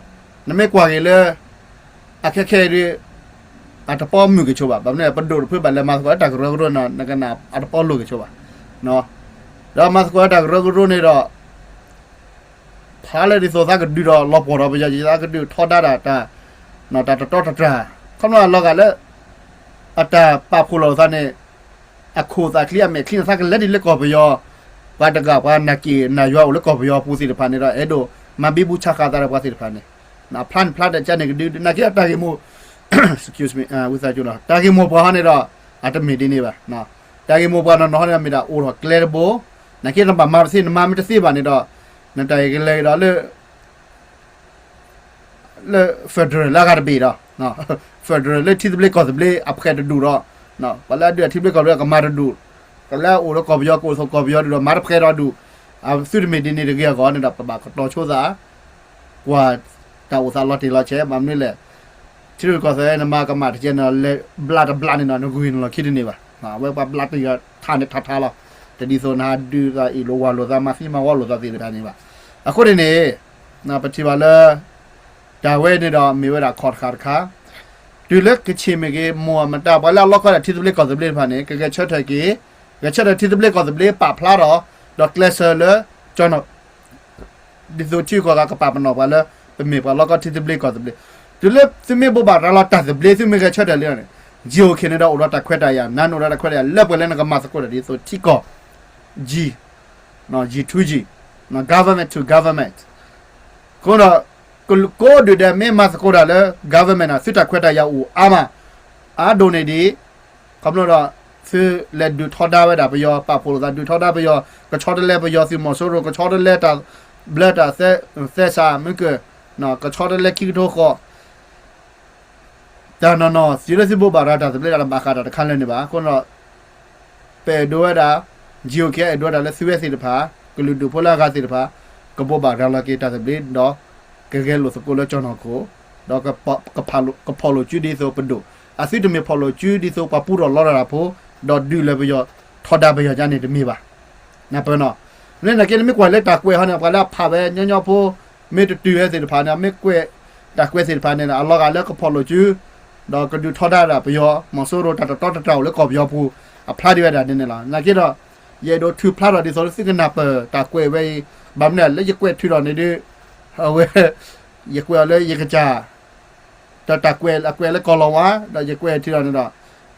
နမ့ၢ်ကွၢ်က့ၤလၢ အခဲခဲအံၤဒ် အတပီမုာ်က့ၤဆိဘၣ်, ဘၣ်မနုၤလဲၣ် ပဒိၣ်တဖုဘၣ်လဲၤမၤသကိးလၢတၢ်ကရၢကရိန့ၣ် နကနၣ်အတပီလိာ်က့ၤဆိဘၣ်, ဒီးမၤသကိးလၢတၢ်ကရၢကရိန့ၣ်ဒီး ဖးလၢဒ်သိးသးကဒုးဒီးလီၤပှီၢ်ဒီးပယီၤ သးကဒုးထီဒါဒၣ်တၢ် တၢ်တတီတတြၢ်, ခီပညီအလီၤဂာ်လၢ အတၢ်ပာ်ဖှိၣ်လီၤသးန့ၣ် အခိၣ်သးချံအမဲာ်ချံန့ၣ် သးကလဲၤဒ်လၢကီၢ်ပယီၤ, ပှၤတဂၤပှၤနာ်က့ၣ်နာ်ယွၤအိၣ်လၢကီၢ်ပယီၤပူၤသ့ၣ်တဖၣ်န့ၣ်ဒီး အဲၣ်ဒိးမၤဘံဘူဆါဃာ်သးဒီးပှၤသ့ၣ်တဖၣ်န့ၣ်, အဖျါန့ၣ်ဖျါတၢ်ကန့ၣ်ကဒု နာ်က့တၢ်ဂ့ၢ်မိၢ် ဝံသးစူၤလီၤ တၢ်ဂ့ၢ်မိၢ်ပှၤဟီန့ၣ်ဒီး အတမ့ၢ်ဒ်န့ၣ်ဘၣ်, တၢ်ဂ့ၢ်မိၢ်ပှၤနီၢ်နီၢ်ဟီန့ၣ်ဒီး မ့ၢ်ဒၣ်အိၣ်ထီၣ်ကျဲတဘိ, နာ်က့နဘၣ်မၤတသ့ နမၤမ့ၢ်တသ့ဘၣ်န့ၣ်ဒီး နတၢ်အံၤကလဲၤကဒီးလၢ လၢ federal လၢအဂၤတဘ့ၣ်ဒီး federal လၢထံသဘျ့ကီၢ်သဘျ့အဖှဲးတဒူၣ်ဒီး ပှၤလၢအဒုးအထံသဘျ့ကီၢ်သဘျ့ကမၤတဒူၣ်, ပှၤလၢအအိၣ်လၢကီၢ်ပယီၤကအိၣ်ဆိးကီၢ်ပယီၤဒုၣ်ဒီးမၤတဖှဲးဒီးဒူၣ်, အသုတမ့ၢ်ဒ်န့ၣ်တဂ့ၤအဂီၢ်န့ၣ်ဒီး ပဘၣ်ကတီၤဆိသး ကွၢ်တၢ်အိၣ်သးလီၤတံၢ်လီၤဆဲး ဘၣ်မနုၤလဲၣ်, ထံရူၢ်ကီၢ်သဲးနမၤကမၣ်တကဲန့ၣ် လဲၤဘျးတဘျးန့ၣ်ဒီး နဂုာ်နလီၢ်ခံတန့ၢ်ဘၣ်, အဝဲပှၤဘျးတံၢ်ထါန့ၣ်ထါထါလီၤ, တဒ်သိးနဟးဒုးသးအ့ၣ်လိာ်ဝၤလိာ်သး မၤသံမၤဝီလိာ်သးသ့ၣ်တဖၣ်န့ၣ်ဘၣ်, အဃိန့ၣ်န့ၣ် ပထံၣ်ဘၣ်လၢ တၢ်ဝဲန့ၣ်ဒီးမ့ၢ်ဝဲဒၣ်ခီၣ်တဃာ်တခါ, တုၤလၢကချ့ၣ်မ့ၢ်ဂ့ၤ မိၢ်အမတၤ ပှၤလၢအလီၢ်ကီၢ်ဒၣ်ထံသဘျ့ကီၢ်သဘျ့တဖၣ်န့ၣ် ကဂဲၤဆၢထၢၣ်က့ၤ, ဂဲၤဆၢထၢၣ်ထံသဘျ့ကီၢ်သဘျ့ပာ်ဖျါထီၣ်, ဒီးကျဲးစၢးလၢ ကၠီနီၣ် ဒ်သိးထံဂုၤကီၢ်ဂၤကပာ်ပနီၣ်ပှၤလၢ ပမ့ၢ်ပှၤလီၢ်ကီၢ်ထံသဘျ့ကီၢ်သဘျ့, တုၤလၢသုမ့ၢ်ဘိးဘၣ်ရၤလီၤတၢ်သဘျ့ သုမ့ၢ်ဂဲၤဆၢထၢၣ်လံန့ၣ်, ကၠီအိၣ်ခ့ၣ်န့ၣ်ဒီးအိၣ်ဒီးတၢ်ခွဲးတၢ်ယာ် နၤနအိၣ်ဒီးတၢ်ခွဲးတၢ်ယာ် လၢပှဲၤလၢနကမၤသကိးတၢ်ဒ်သိးထံကီၢ်, ကၠီ ကၠီ ထူ ကၠီ government to government, အဃိဒီး ကကိးဒုၣ်ဒါမ့ၢ်မၤသကိးတၢ်လၢ government န့ၣ် သုတၢ်ခွဲးတၢ်ယာ်အိၣ်အါမး, အါဒိၣ်န့ၢ်ဒံး ခီဖျိဒီး သုလဲၤဒုးထီဒါဝဲဒၣ်ပယီၤ ပာ်ဖှိၣ်လိာ်သးဒုးထီဒါပယီၤ ကဆီတလဲပယီၤသုးမီၤစိရိၤ ကဆီတလဲတၢ်ဘျၢတၢ်သဲစးမုၢ်ကၢၢ် ကဆီတလဲခံကထိဃီ တၢ်နီၢ်နီၢ် စံးလၢသုဘိးဘၣ်ရၤတၢ်သဘျ့တၢ်တဘၣ်ဃးတၢ်တခါလၢာ်န့ၣ်ဘၣ်. အဃိဒီး ပအဲၣ်ဒိးဝဲဒၣ် ကၠီအိၣ်ခ့ၣ် အဲၣ်ဒိးဝဲဒၣ်လၢသုဝဲသ့ၣ်တဖၣ် ကလုာ်ဒူၣ်ဖိလၢအဂၤသ့ၣ်တဖၣ် ကဘိးဘၣ်ရၤလီၤက့ၤတၢ်သဘျ့ဒီး ကဂဲၤလိာ်သကိးလၢကၠီနီၢ်ခိၣ် ဒီး ကဖီၣ်လိာ်စုဒ်သိးပဒိၣ် အသုတမ့ၢ်ဖီၣ်လိာ်စုဒ်သိးပှၤပူထီၣ်လီတၢ်ဖိ ဒီးဒုးလၢပယီၤ ထီဒါပယီၤဒ်န့ၣ်တမ့ၢ်ဘၣ်. နၢ်ပၢၢ်နီၤ မ့ၢ်နာ်က့န့ၣ် မ့ၢ်ကွၢ်လၢတၢ်ကွဲးဟီန့ၣ် ပှၤလၢအဖးဝဲညီညီဖိ မ့ၢ်တတုၤဝဲသ့ၣ်တဖၣ်န့ၣ် မ့ၢ်ကွဲးတၢ်ကွဲးသ့ၣ်တဖၣ်န့ၣ် အလီၤဂာ်လၢကဖီၣ်လိာ်စု ဒီးကဒုးထီဒါဒၣ်ပယီၤ မီၤစိရိၤတၢ်တတီတတြၢ်အိၣ်လၢကီၢ်ပယီၤပူၤ အဖျါဒံးဝဲဒၣ်န့ၣ်န့ၣ်လီၤ. နာ်က့ဒီး ယအဲၣ်ဒိးထုးဖျါထီၣ်ဒ်သိးလၢသုကနၢ်ပၢၢ်တၢ်ကွဲးဝဲအံၤ ဘၣ်မနုၤလၢယကွဲးထုးထီၣ်န့ၣ်ဒီး အဝဲ ယကွဲးအီၤလၢယကစၢ် ဒီးတၢ်ကွဲးအကွဲးလၢကီၢ်လီၤဝါ ဒီးယကွဲးထုးထီၣ်န့ၣ်ဒီး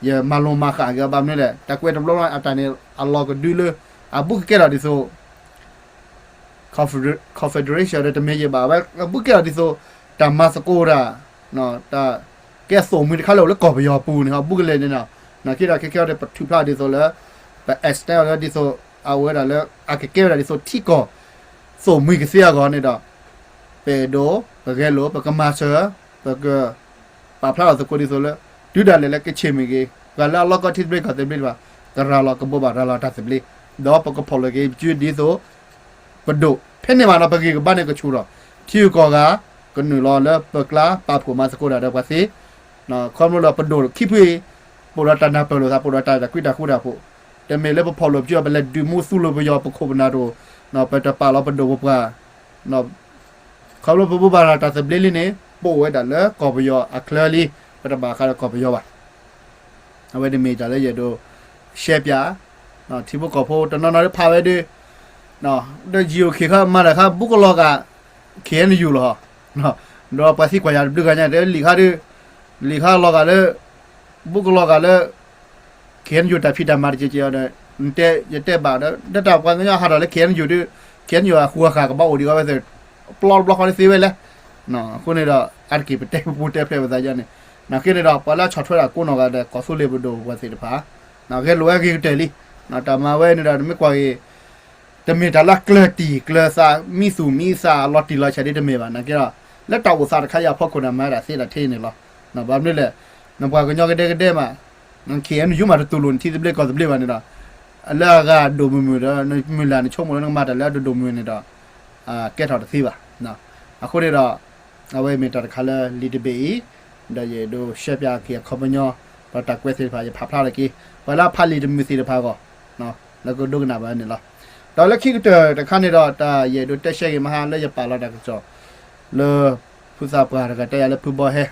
ယမၤလိမၤဃာ်က့ၤအီၤ ဘၣ်မနုၤလဲၣ် တၢ်ကွဲးတဘျီဘျီအတၢ်န့ၣ် အလီၢ်ကဒုလၢ အဘူးကကဲထီၣ်ဒ်သိး confederation ဒီးတမ့ၢ်ယဘၣ် အဝဲအဘူးကဲထီၣ်ဒ်သိး တၢ်မၤသကိးတၢ် တၢ်ကဲသိၣ်မှံတခါလၢအိၣ်လၢကီၢ်ပယီၤပူၤန့ၣ် အဘူးကလဲာ်န့ၣ်လီၤ. နာ်က့ဒီးခဲခဲအံၤဒီး ပထုးဖျါဒ်သိးလၢ ပ extend အီၤလၢဒ်သိး အဝဲဒၣ်လၢ အကကဲဝဲဒၣ်ဒ်သိးထံကီၢ် သိၣ်မှံကသ့အဂီၢ်န့ၣ်ဒီး ပအဲၣ်ဒိး ပဂဲၤလိာ် ပကမၤစၢၤ ပက ပာ်ဖျါထီၣ်သကိးဒ်သိးလၢ တုၤဒၣ်လဲာ်လၢကဆ့ၣ်မ့ၢ်ဂ့ၤ, ပှၤလၢအလီၢ်ကီၢ်ထံသဘျ့ကီၢ်သဘျ့တဖၣ် ကရၤလီၤကဘိးဘၣ်ရၤလီၤတၢ်သဘျ့, ဒီးပကဖီၣ်လိာ်က့ၤပစုဒ်သိး ပဒိၣ် ဖဲန့ၣ်မးနီၤ ပဂံၢ်ကဘါန့ၣ်ကဆူၣ်ထီၣ်, ထံဂုၤကီၢ်ဂၤ ကနုာ်လီၤလၢပကျါပာ်ဖှိၣ်မၤသကိးတၢ်ဒီးပှၤသ့, ခီဖျိလၢပဒိၣ်ခံဖုအံၤ ပအိၣ်ဒီးတၢ်နၢ်ပၢၢ်လိာ်သး ပအိၣ်ဒီးတၢ်အဲၣ်တၢ်ကွံတၢ်ဃူတၢ်ဖိး, တမ့ၢ်လၢပဖီၣ်လိာ်ပစု ပလဲၤဒုးမူသူလိာ်ပယီၤ ပခိၣ်ပနၢ်တအိၣ်, ပတပာ်လီၤပဒိၣ်ပပှၢ် ခီဖျိပဘိးဘၣ်ရၤတၢ်သဘျ့လံန့ၣ် ပအိၣ်ဝဲဒၣ်လၢကီၢ်ပယီၤအချၢလံ, ပတဘၣ်ဃးဒီးကီၢ်ပယီၤဘၣ်. အဝဲန့ၣ်မ့ၢ်တၢ်လၢယအဲၣ်ဒိး ရှဲပၠး ထံဖိကီၢ်ဖိတနီၤနီၤဒ်ဖးဝဲဒၣ် ဒီး ယံၤအိၣ်ခ့ၣ်ခါမၤတၢ်ခါ ဘူးကလီၤဂာ် ခ့ၣ်အဲၣ်ယူၣ်လီၤ, ဒီးပှၤသံကွၢ်ယၤတဘျုးဂၤညါ တဲလံာ်ခါဒ် လံာ်ခါလီၤဂာ်လၢ ဘူးကလီၤဂာ်လၢ ခ့ၣ်အဲၣ်ယူၣ်တၢ်ဖံးတၢ်မၤတက့ၢ်က့ၢ်ဒီး ယတဲဘၣ်ဒီး တၢ်ပှၤကညီဟးထီၣ်လၢ ခ့ၣ်အဲၣ်ယူၣ်ဒ် ခ့ၣ်အဲၣ်ယူၣ်အဃူအဃာ်ကဘၣ်အိၣ်ဒံးအီၤဝဲသ့ၣ် ပျီတဘျီဃီန့ၣ်သ့ဝဲလဲၣ်. အဃိန့ၣ်ဒီး အါတက့ၢ်ပတဲပူတဲဖျဲးပသးယါန့ၣ် နာ်က့န့ၣ်ဒီး ပှၤလၢအဆီၣ်ထွဲတၢ်ကိးနီၢ်ဂၤဒဲး ကီၢ်သူလ့ၤပဒိၣ်ပှၤသ့ၣ်တဖၣ် ဂဲၤလိာ်ဝဲဂ့ၤကတၢၢ်လံ. တၢ်မၤဝဲန့ၣ်ဒီး နမ့ၢ်ကွၢ်ဂ့ၤ တမ့ၢ်တၢ်လၢကျၢၤတံၢ်ကျၢၤသး မံသူၣ်မံသးလီၤတံၢ်လီၤဆဲးဒ်တမ့ၢ်ဘၣ် နာ်က့ဒီး လၢတၢ်အိၣ်သးတခါအံၤအဖီခိၣ်န့ၣ် မၤဝဲဒၣ်သ့ဒၣ်ထဲအံၤန့ၣ်လီၤ. ဘၣ်မနုၤလဲၣ် နပှၤကညီကဒဲကဒဲမး ခ့ၣ်အဲၣ်ယူၣ်မးတတူၢ်လိာ်န့ၣ် ထံသဘျ့ကီၢ်သဘျ့ဘၣ်န့ၣ်ဒီး လၢအဂၤဒိၣ်မုၢ်မုၢ်ဒီး နမုၢ်လၢ်နဆိကမိၣ်လၢနကမၤတၢ်လၢအဒိၣ်ဒိၣ်မုၢ်န့ၣ်ဒီး ကဲထီၣ်တသ့ဘၣ်. အဃိန့ၣ်ဒီး အဝဲမ့ၢ်တၢ်တခါလၢလံာ်တဘ့ၣ်အံၤ ဒီးယအဲၣ်ဒိးရှဲပၠးက့ၤအခီပညီ ဒီးတၢ်ကွဲးသ့ၣ်တဖၣ် ယဖးဖျါထီၣ်က့ၤ ပှၤလၢအဖးလံာ်တမုာ်သ့ၣ်တဖၣ်အဂီၢ် လၢကဒိကနၣ်ဘၣ်န့ၣ်လီၤ. ဒီးလၢခံကတၢၢ်တခါန့ၣ်ဒီး တၢ်ယအဲၣ်ဒိးတဲရှဲက့ၤမဟါလၢယပာ်လီၤတၢ်ကစီၣ် လၢ ဖုသးပှၢ်တဂၤတဲယၤလၢဖုဘီဟဲ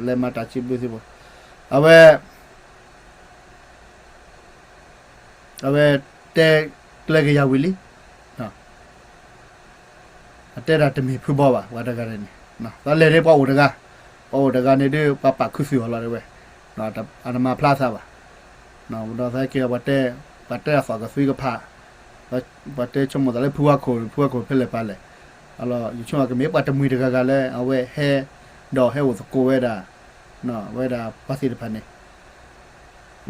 လဲၤမၤတၢ်စံးဘျုးစံးဖှိၣ် အဝဲ အဝဲတဲကျဲက့ၤယၤဝံၤလံ အတဲဒၣ်တမ့ၢ်ဖုဘီဘၣ် ပှၤတဂၤန့ၣ်န့ၣ် သးလဲၤန့ၣ်ပှၤအိၣ်တဂၤ ပှၤအိၣ်တဂၤန့ၣ်ဒ် ပှၤပာ်ခူသူၣ်အီၤလီၤတဲဝဲ အတမၤဖျါသးဘၣ် ဒီးသးက့ၤ ပှၤတဲအသီၣ်ကသွံကဖး ပှၤတဲဆိကမိၣ်သးလၢဖုဝါခိၣ် ဖုဝါခိၣ်ဖဲလဲၣ်ပာ်လဲၣ် အလီၢ်ယဆိကမိၣ်ကမ့ၢ်ပှၤတမှံၤတဂၤဂၤလၢ အဝဲဟဲ ဒီးဟဲအိၣ်သကိးဝဲဒၣ် ဝဲဒၣ်ပှၤသ့ၣ်တဖၣ်န့ၣ်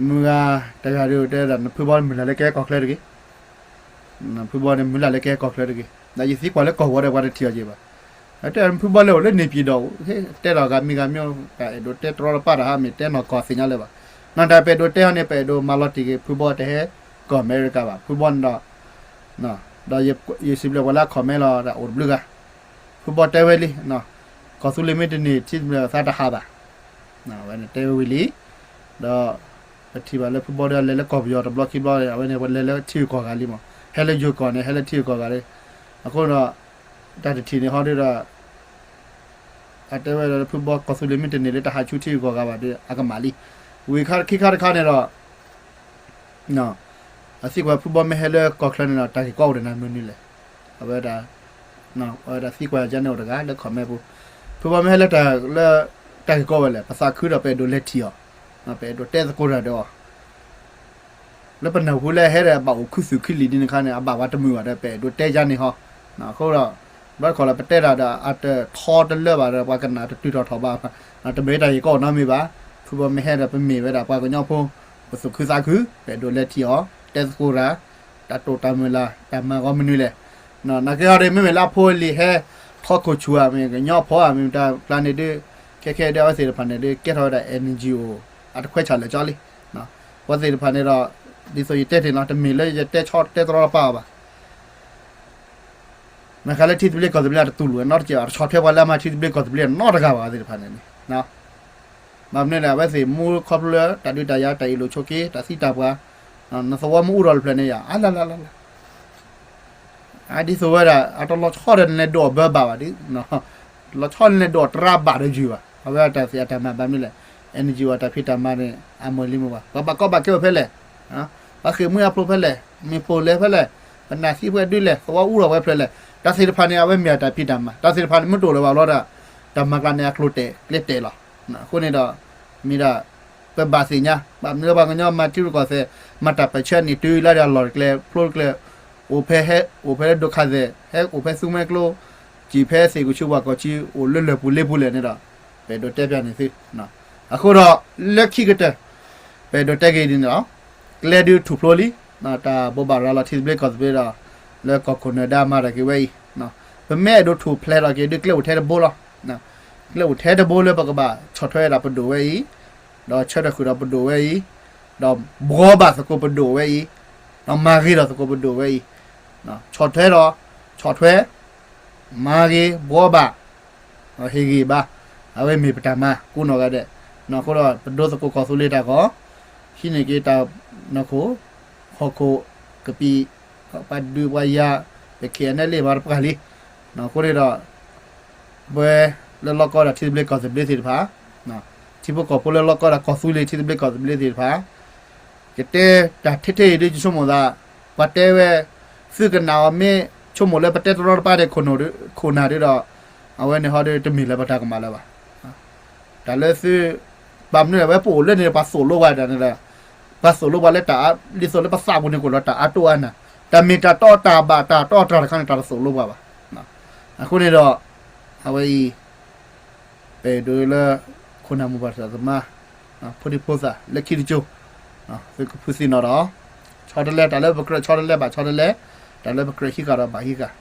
မုၢ်ဂၤတဂၤဒီးတဲဒၣ် နဖုဘီမုၢ်လၢ်လၢကဟဲကီၢ်ချၢတဂ့ၤ, ဖုဘီန့ၣ်မုၢ်လၢ်လၢကဟဲကီၢ်ချၢတဂ့ၤ, ဒီးယသံကွၢ်လၢကီၢ်ဝီဒီးပှၤတထံၣ်အီၤက့ၤဘၣ်. တဲဖုဘီလၢအိၣ်လၢန့ၣ်ပံၤဒီး တဲဒီးဂၤမံၤဂၤမံၤ တၢ်အဲၣ်ဒိးတဲတြီတပာ်တၢ်ဟးမ့ၢ်တဲနီၢ်ကီၢ်သ့ၣ်ညါလၢၤဘၣ်. နီၢ်တၢ်ပအဲၣ်ဒိးတဲဟီန့ၣ် ပအဲၣ်ဒိးမၤလီၤတံၢ်က့ၤ ဖုဘီတဟဲကီၢ်အမဲရကၤဘၣ်. ဖုဘီန့ၣ်ဒီး ဒီးယစံးဘျုးပှၤလၢအ comment လီၤ တၢ်အိၣ်တဘျုးဂၤ ဖုဘီတဲဝဲလံ ကီၢ်သူလ့ၤမ့ၢ်တန့ၢ် ထံသဘျ့ကီၢ်သဘျ့တဟးဘၣ်. အဝဲန့ၣ်တဲဝဲဝံၤလံ ဒီး ပထံၣ်ဘၣ်လၢဖုဘီဒီးလဲၤလၢကီၢ်ပယီၤတဘျီခံဘျီ အဝဲန့ၣ်ပလဲၤလၢထံဂုၤကီၢ်ဂၤလံမး ဟဲလၢယိၤကီၢ်န့ၣ် ဟဲလၢထံဂုၤကီၢ်ဂၤလံ. အဃိဒီး တၢ်တထံၣ်န့ၣ်ဟီဒီး အတဲဝဲဒၣ်လၢဖုဘီကီၢ်သူလ့ၤမ့ၢ်တန့ၢ်လၢတဟးဆူထံဂုၤကီၢ်ဂၤဘၣ်ဒီး အကမၣ်လံ. ဝံၤခံခါတခါန့ၣ်ဒီး အသံကွၢ်ဖုဘီမ့ၢ်ဟဲလၢကီၢ်ချၢန့ၣ်ဒီး တၢ်ဂ့ၢ်ကီအိၣ်ဒီးနၤမနုၤလဲၣ်. အဝဲဒၣ် အဝဲဒၣ်သံကွၢ်ယၤန့ၣ်အိၣ်တဂၤလၢ comment ပူၤ ဖုဘီမ့ၢ်ဟဲလၢတၢ်လၢ တၢ်ဂ့ၢ်ကီဝဲလဲၣ် ပသးခုဒီးပအဲၣ်ဒိးလဲၤထံၣ်အီၤ ပအဲၣ်ဒိးတဲသကိးတၢ်ဒီးအီၤ လၢပနၢ်ဟူလၢဟဲဒီးဘၣ်အိၣ်ခူသူၣ်ခုလံၤဒ်န့ၣ်ခါန့ၣ် အဘၣ်ပှၤတမုာ်ဘၣ်ဒီး ပအဲၣ်ဒိးတဲယၤန့ၣ်ဟီ. အဃိဒီး ဘျီတခီၣ်လၢပတဲတၢ်ဒီး အတထီတလၢဘၣ်ဒီး ပှၤကနၣ်တတုၤထီၣ်ထီၣ်ဘၣ်. တမ့ၢ်တၢ်ဂ့ၢ်ကီအိၣ်နီတမံၤဘၣ်. ဖုဘီမ့ၢ်ဟဲဒီး ပမ့ၢ်ဝဲဒၣ်ပှၤကညီဖိ ပသူၣ်ခုသးခု ပအဲၣ်ဒိးလဲၤထံၣ်အီၤ တဲသကိးတၢ် တၢ်တိာ်တၢ်မုၢ်လၢ် တၢ်မၤဂီၤမနုၤလဲၣ်. နာ်က့ဟီဒီး မ့မ့ၢ်လၢအဖိအလံၤဟဲ ထီခိၣ်ဆူၣ်ဧါ မ့ၢ်ကညီဖီဧါ မ့ၢ်တၢ်ကျါန့ၣ်ဒ် ခဲခဲဒ်အဝဲသ့ၣ်တဖၣ်န့ၣ်ဒ် ကဲထီၣ်ဝဲဒၣ် NGO အတခွဲးဆၢလၢာ်ကၠီလံ. ပှၤသ့ၣ်တဖၣ်န့ၣ်ဒီး ဒ်သိးယတဲတ့ၢ်နီၤ တမ့ၢ်လၢယတဲဆီတဲတြီတပာ်အီၤဘၣ်. မ့ၢ်ခါလၢထံသဘျ့ကီၢ်သဘျ့အတတူၢ်လိာ်နီတစဲးဘၣ် တဆီၣ်ထွဲပှၤလၢအမၤထံသဘျ့ကီၢ်သဘျ့နီတဂၤဘၣ် အဝဲသ့ၣ်တဖၣ်န့ၣ်န့ၣ် ဘၣ်မနုၤလဲၣ် အဝဲသ့ၣ်မူခီဖျိလၢ တၢ်ဒုးတၢ်ယၤ တၢ်အ့ၣ်လိာ်ဆိးက့ တၢ်သံတၢ်ပှၢ် နသဝီမ့ၢ်အူထီၣ်တဖျၢၣ်န့ၣ်ယၤ အါလၢ်လၢ်လၢ်လၢ် အဒ်သိးဝဲဒၣ် အတလီၤဆီဒီးနလဲၤဒိးအဘၢဘၣ်ဘၣ်ဒ် လီၤဆီနလဲၤဒိးတရါဘၣ်ဒီးယုၢ်ဘၣ် အဝဲအတၢ်သ့ၣ်အတၢ်မၤဘၣ်မနုၤလဲၣ် NGO အတၢ်ဖံးတၢ်မၤန့ၣ် အမုၢ်လံမုၢ်ဘၣ် ပှၤဘၣ်ကီဘၣ်ခဲအိၣ်ဖဲလဲၣ် ပှၤဃ့ၢ်မှံဟးဖျိးဖဲလဲၣ် မ့ၢ်ပိာ်လဲၣ်ဖဲလဲၣ် ပနၢ်သံဖဲဒုလဲၣ် သဝီအူထီၣ်ဝဲဖဲလဲၣ် တၢ်သ့ၣ်တဖၣ်န့ၣ် အဝဲမ့ၢ်အတၢ်ဖံးတၢ်မၤ တၢ်သ့ၣ်တဖၣ်န့ၣ် မ့ၢ်တအိၣ်လၢၤဘၣ်လီၤဒီး တၢ်မၤကျါန့ၣ် အကျိၤတဲာ်ကျဲတဲာ်လီၤ. အဃိန့ၣ်ဒီး မ့ၢ်ဒၣ် ပဘၣ်သ့ၣ်ညါ ဘၣ်မနုၤပှၤကညီမၤထံရူၢ်ကီၢ်သဲး မၤတၢ်ပၢၢ်ဆၢန့ၣ် တုၤလၢဒၣ်လီၢ်တကျဲ ဖျိတကျဲ အိၣ်ဖဲဟဲ အိၣ်ဖဲလၢဒိခါသဲး ဟဲအိၣ်ဖဲသူမွဲကျိ စံၣ်ဖဲသ့ၣ်ကဆူပှၤကီၢ်ဆံ အိၣ်လၢလၢၢ်ပူၤလ့ပူၤလဲၣ်န့ၣ်ဒီး ပအဲၣ်ဒိးတဲပျးန့ၢ်သု အဃိဒီး လၢခံကတၢၢ် ပအဲၣ်ဒိးတဲက့ၤဒ်န့ၣ်လီၤ. ကျဲဒုးထူၣ်ဖျိလံ တၢ်ဘိးဘၣ်ရၤလီၤထံသဘျ့ကီၢ်သဘျ့ဒီး လၢကီၢ်ခိၣ်နၢၤဒါမၤတၢ်က့ၤဝဲအံၤ ပမ့ၢ်အဲၣ်ဒိးထူၣ်ဖျဲးထီၣ်က့ၤဒုးကျဲအိၣ်ထဲတဘိလီၤ. ကျဲအိၣ်ထဲတဘိလၢပကဘၣ်ဆီၣ်ထွဲဝဲဒၣ်ပဒိၣ်ဝဲအံၤ ဒီးဆၢထၢၣ်ဃုာ်ဒီးပဒိၣ်ဝဲအံၤ, ဒီးဘှီဘၣ်သကိးပဒိၣ်ဝဲအံၤ, ဒီးမၤဂ့ၤဒီးသကိးပဒိၣ်ဝဲအံၤ, ဆီၣ်ထွဲဒီး, ဆီၣ်ထွဲ, မၤဂ့ၤ, ဘှီဘၣ်, ဟ့ၣ်ဂံၢ်ဘါ, အဝဲမ့ၢ်ပတၢ်မၤကိးနီၢ်ဂၤဒဲး, အဃိဒီးပဒိသကိးကီၢ်သူလ့ၤတၢ်ဂီၤ, ဟံးန့ၢ်က့ၤတၢ်နီၢ်ခိ, ဟီၣ်ခိၣ်, ကပံာ်, ပှၤဒုးပှၤယၤ, ပ ခဲအံၤနဲၣ်လံ မၤတပှၢ်လံ, အဃိန့ၣ်ဒီး ပဝဲလၢလီၢ်ကီၢ်ဒီးထံသဘျ့ကီၢ်သဘျ့သ့ၣ်တဖၣ်, ထံဖိကီၢ်ဖိလၢလီၢ်ကီၢ်ဒီးကီၢ်သူလ့ၤထံသဘျ့ကီၢ်သဘျ့သ့ၣ်တဖၣ်, ကတဲတၢ်ထဲထဲအံၤဒ်ယဆိကမိၣ်သး, ပှၤတဲဝဲ, သုကနၣ်အီၤမ့ၢ်ဆိကမိၣ်လၢပတဲတရီတပါန့ၣ် ခိၣ်နၢ်ဒ်ဒီး, အဝဲန့ၣ်ဟီဒ်တမ့ၢ်လၢပတၢ်ကမၣ်လၢၤဘၣ်. တၢ်လၢသု, ဘၣ်မနုၤလဲၣ် အဝဲပအိၣ်လၢန့ၣ် ပှၤသိၣ်လိပှၤတၢ်န့ၣ်ဒီး, ပှၤသိၣ်လိပှၤလၢတၢ်, ဒ်သိးလၢပသးပူၤန့ၣ် ကအိၣ်ဒီးတၢ်အါတိၢ်အါနၢ်, တၢ်မ့ၢ်တၢ်တီတၢ်ဘၣ်တၢ်တီတၢ်တခါန့ၣ် တၢ်တသိၣ်လိပှၤဘၣ်. အဃိန့ၣ်ဒီး, အဝဲအံၤ ပအဲၣ်ဒိးလၢ ခိၣ်နၢ်မိၢ်ပၢ်သရၣ်သမါ, ဖိဒံဖိသၣ်လၢခံတကၠိ, သုကဖုသံနီၣ်ဒီး, ဆီတလဲ တၢ်လၢပကြၢးဆီတလဲဘၣ်ဆီတလဲ, တၢ်လၢပကြၢးဟံးဃာ်ဒီးဘၣ်ဟံးဃာ်,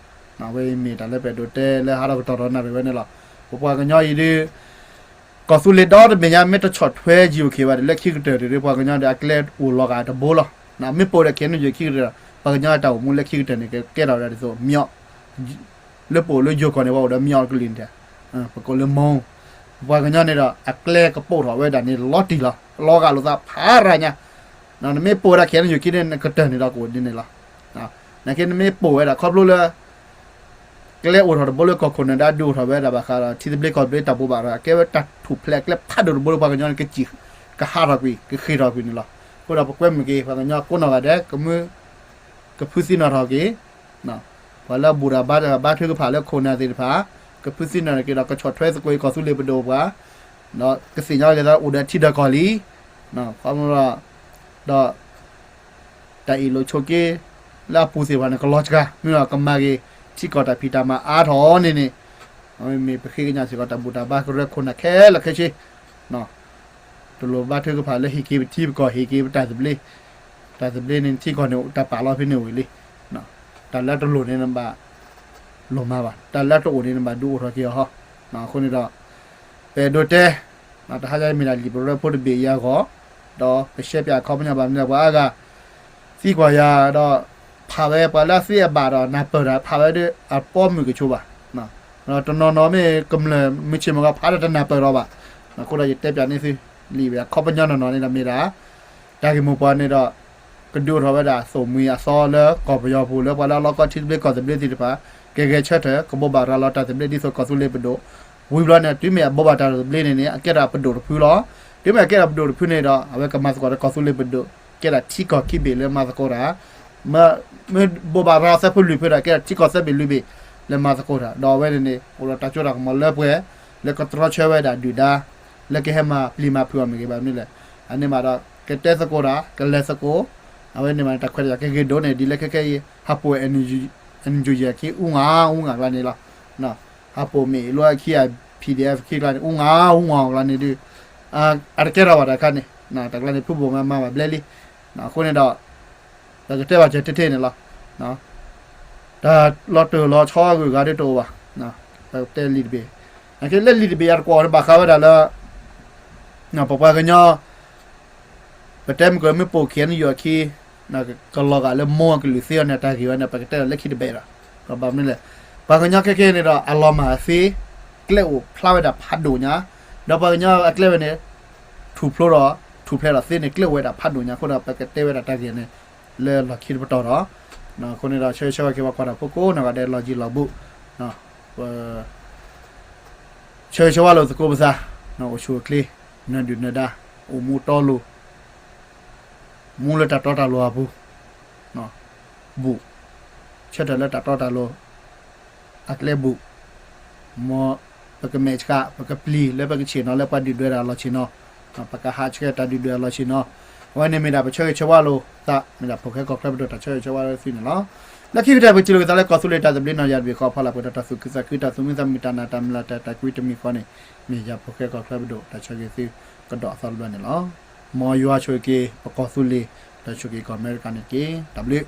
အဝဲအံၤမ့ၢ်တၢ်လၢပအဲၣ်ဒိးတဲလၢဟးထီၣ်ကတီၢ်ဒီးနၣ်ရံၣ်ဝဲန့ၣ်လီၤ. ပပှၤကညီအံၤဒ် ကီၢ်သူလ့ၤဒီတဘ့ၣ်ညါ မ့ၢ်တဆီၣ်ထွဲယံၤအိၣ်က့ၤဘၣ်ဒီး လၢခံကတၢၢ်န့ၣ်ဒီး ပှၤကညီဒီးအကျဲအိၣ်လီၤဂာ်တဘိလီၤ. မ့ၢ်ပိာ်ဝဲဒၣ် ခဲအံၤန့ၣ် ယိၤခံကတၢၢ်ဒီး ပှၤကညီအတၢ်အိၣ်မူလၢခံကတၢၢ်န့ၣ် ကကဲထီၣ်ဝဲဒၣ်ဒ်သိး မၠီၣ်, လၢပအိၣ်လၢယိၤကီၢ်န့ၣ် ပှၤအိၣ်ဒီးမၠီၣ်ကလုာ်န့ၣ်, ပကိးလၢမီၣ်, ပပှၤကညီန့ၣ်ဒီး အကျဲကပိာ်ထီၣ်ဝဲဒၣ်န့ၣ်လီၤတံၢ်လီၤ, လီၤဂာ်လိာ်သးဖးရၤညါ. နမ့ၢ်ပိာ်ဝဲဒၣ် ခဲအံၤန့ၣ် ယိၤခံန့ၣ် နကတၢၢ်န့ၣ်ဒီးကအိၣ်ဒ်န့ၣ်လီၤ. နာ်က့နမ့ၢ်ပိာ်ဝဲဒၣ်ခီဖျိလၢ ကျဲအိၣ်ထီၣ်တဘိလၢကီၢ်ခိၣ်နၢၤဒါဒုးအိၣ်ထီၣ်ဝဲဒၣ်ဘၣ်ဃးဒီး ထံသဘျ့ကီၢ်သဘျ့တၢ်ဘိးဘၣ်ရၤ ကဲဝဲတၢ်ထူၣ်ဖျဲးအကျဲဖးဒိၣ်တဘိလၢပှၤကညီန့ၣ် ကစံၣ်ကဟးထီၣ်ကွံာ် ကဃ့ၢ်ထီၣ်ကွံာ်န့ၣ်လီၤ. အဃိဒီးပကွဲမုာ်က့ၤ ပှၤကညီကိးနီၢ်ဂၤဒဲး ကမူ ကဖုသံနီၣ်ထီၣ်က့ၤ ပှၤလၢအဘူးဒီးဘါထုကဖၣ်လၢခိၣ်နၢ်သ့ၣ်တဖၣ် ကဖုသံနီၣ်ထီၣ်က့ၤဒီး ကဆီၣ်ထွဲသကိးကီၢ်သူလ့ၤပဒိၣ်ပှၤ ဒီးကသ့ၣ်ညါက့ၤသးအိၣ်ဒီးထံဒီးကီၢ်လံ ဒီး တၢ်အ့ၣ်လိာ်ဆိးက့ လၢအပူၤသ့ၣ်တဖၣ်န့ၣ် ကလီၤစှၤ မ့ၢ်ဒီးကမၤက့ၤ ထံကီၢ်တၢ်ဖံးတၢ်မၤအါထီၣ်န့ၣ်န့ၣ် အဝဲမ့ၢ်ပဃ့ကညးစ့ၢ်ကီးတၢ်ဘူၣ်တၢ်ဘါကရၢခိၣ်နၢ်ခဲလၢာ်ခဲဆ့ တလိၣ်ဘါထုကဖၣ်လၢဟ့ၣ်က့ၤပထံပကီၢ် ဟ့ၣ်က့ၤပတၢ်သဘျ့, တၢ်သဘျ့န့ၣ် ထံကီၢ်န့ၣ် တၢ်ပာ်လီၤဖဲန့ၣ်အိၣ်လံ. တၢ်လၢတလိၣ်န့ၣ်နဘၣ် လိၣ်မၤဘၣ်, တၢ်လၢတအိၣ်န့ၣ်နဘၣ်ဒုးအိၣ်ထီၣ်က့ၤအီၤဟီ. အဃိန့ၣ်ဒီး ပအဲၣ်ဒိးတဲ တဟါညါမ့ၢ်ဒၣ်လံာ်ပရၢဖိတဘ့ၣ်အံၤအဂီၢ်, ဒီးပရှဲပၠးအခီပညီဘၣ်မနုၤလဲၣ် ပှၤအါဂၤ သံကွၢ်ယၤဒီး ဖးဝဲပှၤလၢအသ့အဘၣ်ဒီးနၢ်ပၢၢ်တၢ် ဖးဝဲဒီးအပီမုၢ်ကဆိးဘၣ်. ဒီးတနီၤနီၤမ့ၢ်ကမျၢၢ်မုၢ်ဆ့ၣ်မုၢ်ဂီၤဖးဒီးတနၢ်ပၢၢ်လီၤဘၣ်. အဃိဒီးယတဲပၠးန့ၢ်သု လံာ်ဝဲအခီပညီနီၢ်နီၢ်န့ၣ်ဒီးမ့ၢ်ဒၣ် တၢ်ဂ့ၢ်မိၢ်ပှၢ်န့ၣ်ဒီး ကဒုးအိၣ်ထီၣ်ဝဲဒၣ်သိၣ်မှံၤအသီလၢကီၢ်ပယီၤပူၤ လၢပှၤလၢအလီၢ်ကီၢ်ထံသဘျ့ကီၢ်သဘျ့သ့ၣ်တဖၣ် ကဂဲၤဆၢထၢၣ် ကဘိးဘၣ်ရၤလီၤတၢ်သဘျ့ဒ်သိးကီၢ်သူလ့ၤပဒိၣ်, ဝံၤဘျီန့ၣ် တုၤမ့ၢ်အဘိးဘၣ်တၢ်သဘျ့န့ၣ်န့ၣ် အကဲထီၣ်အပဒိၣ်တဖုလီၤ. တုၤမ့ၢ်အကဲထီၣ်ပဒိၣ်တဖုန့ၣ်ဒီး အဝဲကမၤသကိးဒီးကီၢ်သူလ့ၤပဒိၣ် ကဲဒၣ်ထံကီၢ်ခံဘ့ၣ်လၢမၤသကိးတၢ် မ့ၢ်ဘိးဘၣ်ရၤသၢဖုလွံၢ်ဖုဒီး ကဲဒၣ်ထံကီၢ်သၢဘ့ၣ်လွံၢ်ဘ့ၣ်လၢမၤသကိးတၢ် ဒီးအဝဲန့ၣ်န့ၣ် အိၣ်ဒီးတၢ်စိတၢ်ကမီၤလၢပှဲၤ လၢကတြီဆၢဝဲဒၣ်ဒုၣ်ဒါ လၢကဟဲမၤပျံၤမၤဖုးအီၤမ့ၢ်ဂ့ၤဘၣ်မနုၤလဲၣ်. အန့ၣ်မးဒီး ကတဲသကိးတၢ် ကလဲၤသကိး အဝဲန့ၣ်မးန့ၣ် တၢ်ခွဲးတၢ်ယာ်ကဂ့ၤဒိၣ်န့ၣ် ဒ်လဲၣ်ခဲခဲအံၤ ဟးပိာ် NUG အခံ အူငါ အူငါကျါန့ၣ်လီၤ. ဟးပိာ်မ့ၢ်လီၢ်ခံ PDF ခံကျါန့ၣ် အူငါ အူငါကျါန့ၣ်ဒုး အတကဲထီၣ်ဘၣ်တၢ်ခါန့ၣ် တၢ်ကျါန့ၣ် ဖုဘိၣ်မၤမၤဘၣ်ဘျဲလံ. အဃိန့ၣ်ဒီး ပကတဲဘၣ်စၢၤထဲထဲန့ၣ်လီၤ. တၢ်လီၤတၢၢ်လီၤဆီဂုၤဂၤဒ်တအိၣ်ဘၣ်. ပတဲလံာ်တဘ့ၣ် လၢလံာ်တဘ့ၣ်အတကွီၢ်န့ၣ် ဘၣ်ဃးဝဲဒၣ်လၢ ပပှၤကညီ ပတဲမ့ၢ်ကမ့ၢ်ပိာ်ခံ နယူၢ်အခံ ကလီၤဂာ်လၢမိၢ်အကလုၢ်သ့အီၤန့ၣ် တၢ်ဂ့ၢ်ဝဲန့ၣ် ပကတဲလီၤလၢခံတဘ့ၣ်ဒီး ဘၣ်မနုၤလဲၣ် ပှၤကညီခဲခဲန့ၣ်ဒီး အလီၤမၢ်သ့ ကျဲအိၣ်ဖျါဝဲဒၣ်ဖးဒိၣ်ညါ ဒီးပှၤကညီအကျဲဝဲန့ၣ် ထူၣ်ဖျိဒီး ထူၣ်ဖျဲးဒီးသ့န့ၣ် ကျဲအိၣ်ဝဲဒၣ်ဖးဒိၣ်ညါအဃိဒီး ပကတဲဝဲဒၣ်တၢ်ဂ့ၢ်န့ၣ် လၢလီၢ်ခံတပတီၢ်ဒီး အဃိန့ၣ်ဒီး ဆၢဂ့ၤဆၢဝါက့ၤပှၤကွၢ်တၢ်ဖိကိးနီၢ်ဂၤဒဲး လီၢ်ယံၤလီၢ်ဘူး ဆၢဂ့ၤဆၢဝါလိာ်သကိးပသး အိၣ်ဆူၣ်အိၣ်ချ့ နၢၤဒုၣ်နၢၤဒါ အိၣ်မူတီလိၤ မူလၢတၢ်တီတၢ်လိၤအပူၤ ဘူး ဆၢထၢၣ်လၢတၢ်တီတၢ်လိၤ အကျဲဘူး မ်ပကမဲာ်ဆှး ပကပျံၤလၢပကဆ့ၣ်နီၤလၢပှၤဒုၣ်ဒွဲၣ်တၢ်လီၢ်ဆ့ၣ်နီၤ ပကဟးဆှဲးတၢ်ဒုၣ်ဒွဲၣ်တၢ်လီၢ်ဆ့ၣ်နီၤ အဝဲန့ၣ်မ့ၢ်ဒၣ်ပဆၢဂ့ၤဆၢဝါလိာ်သး မ့ၢ်ဒၣ်ဖိၣ်ဃဲကီၢ်ချၢပဒိၣ်တၢ်ဆၢဂ့ၤဆၢဝါလၢသုန့ၣ်လီၤ. လၢခံကတၢၢ်ပကထံၣ်လိာ်က့ၤသးလၢကီၢ်သူလ့ၤတၢ်သဘျ့နီၢ်ယၤတဘ့ၣ်ဃီ ဖီလာ်ပှဲၤဒီးတၢ်သူၣ်ခုသးခု တၢ်သူၣ်မံသးမုာ် တၢ်နးတၢ်မုၢ်လၢ် တၢ်တၢ်ကွံတမံၤဃီန့ၣ် မ့ၢ်ယၤဖိၣ်ဃဲကီၢ်ချၢပဒိၣ် တၢ်ဆၢဂ့ၤသုကဒီးအသီတဘျီန့ၣ်လီၤ. မ်ယွၤဆိၣ်ဂ့ၤက့ၤပကီၢ်သူလ့ၤ ဒီးဆိၣ်ဂ့ၤက့ၤကီၢ်အမဲရကၤန့ၣ်တက့ၢ်. တၢ်ဘျုး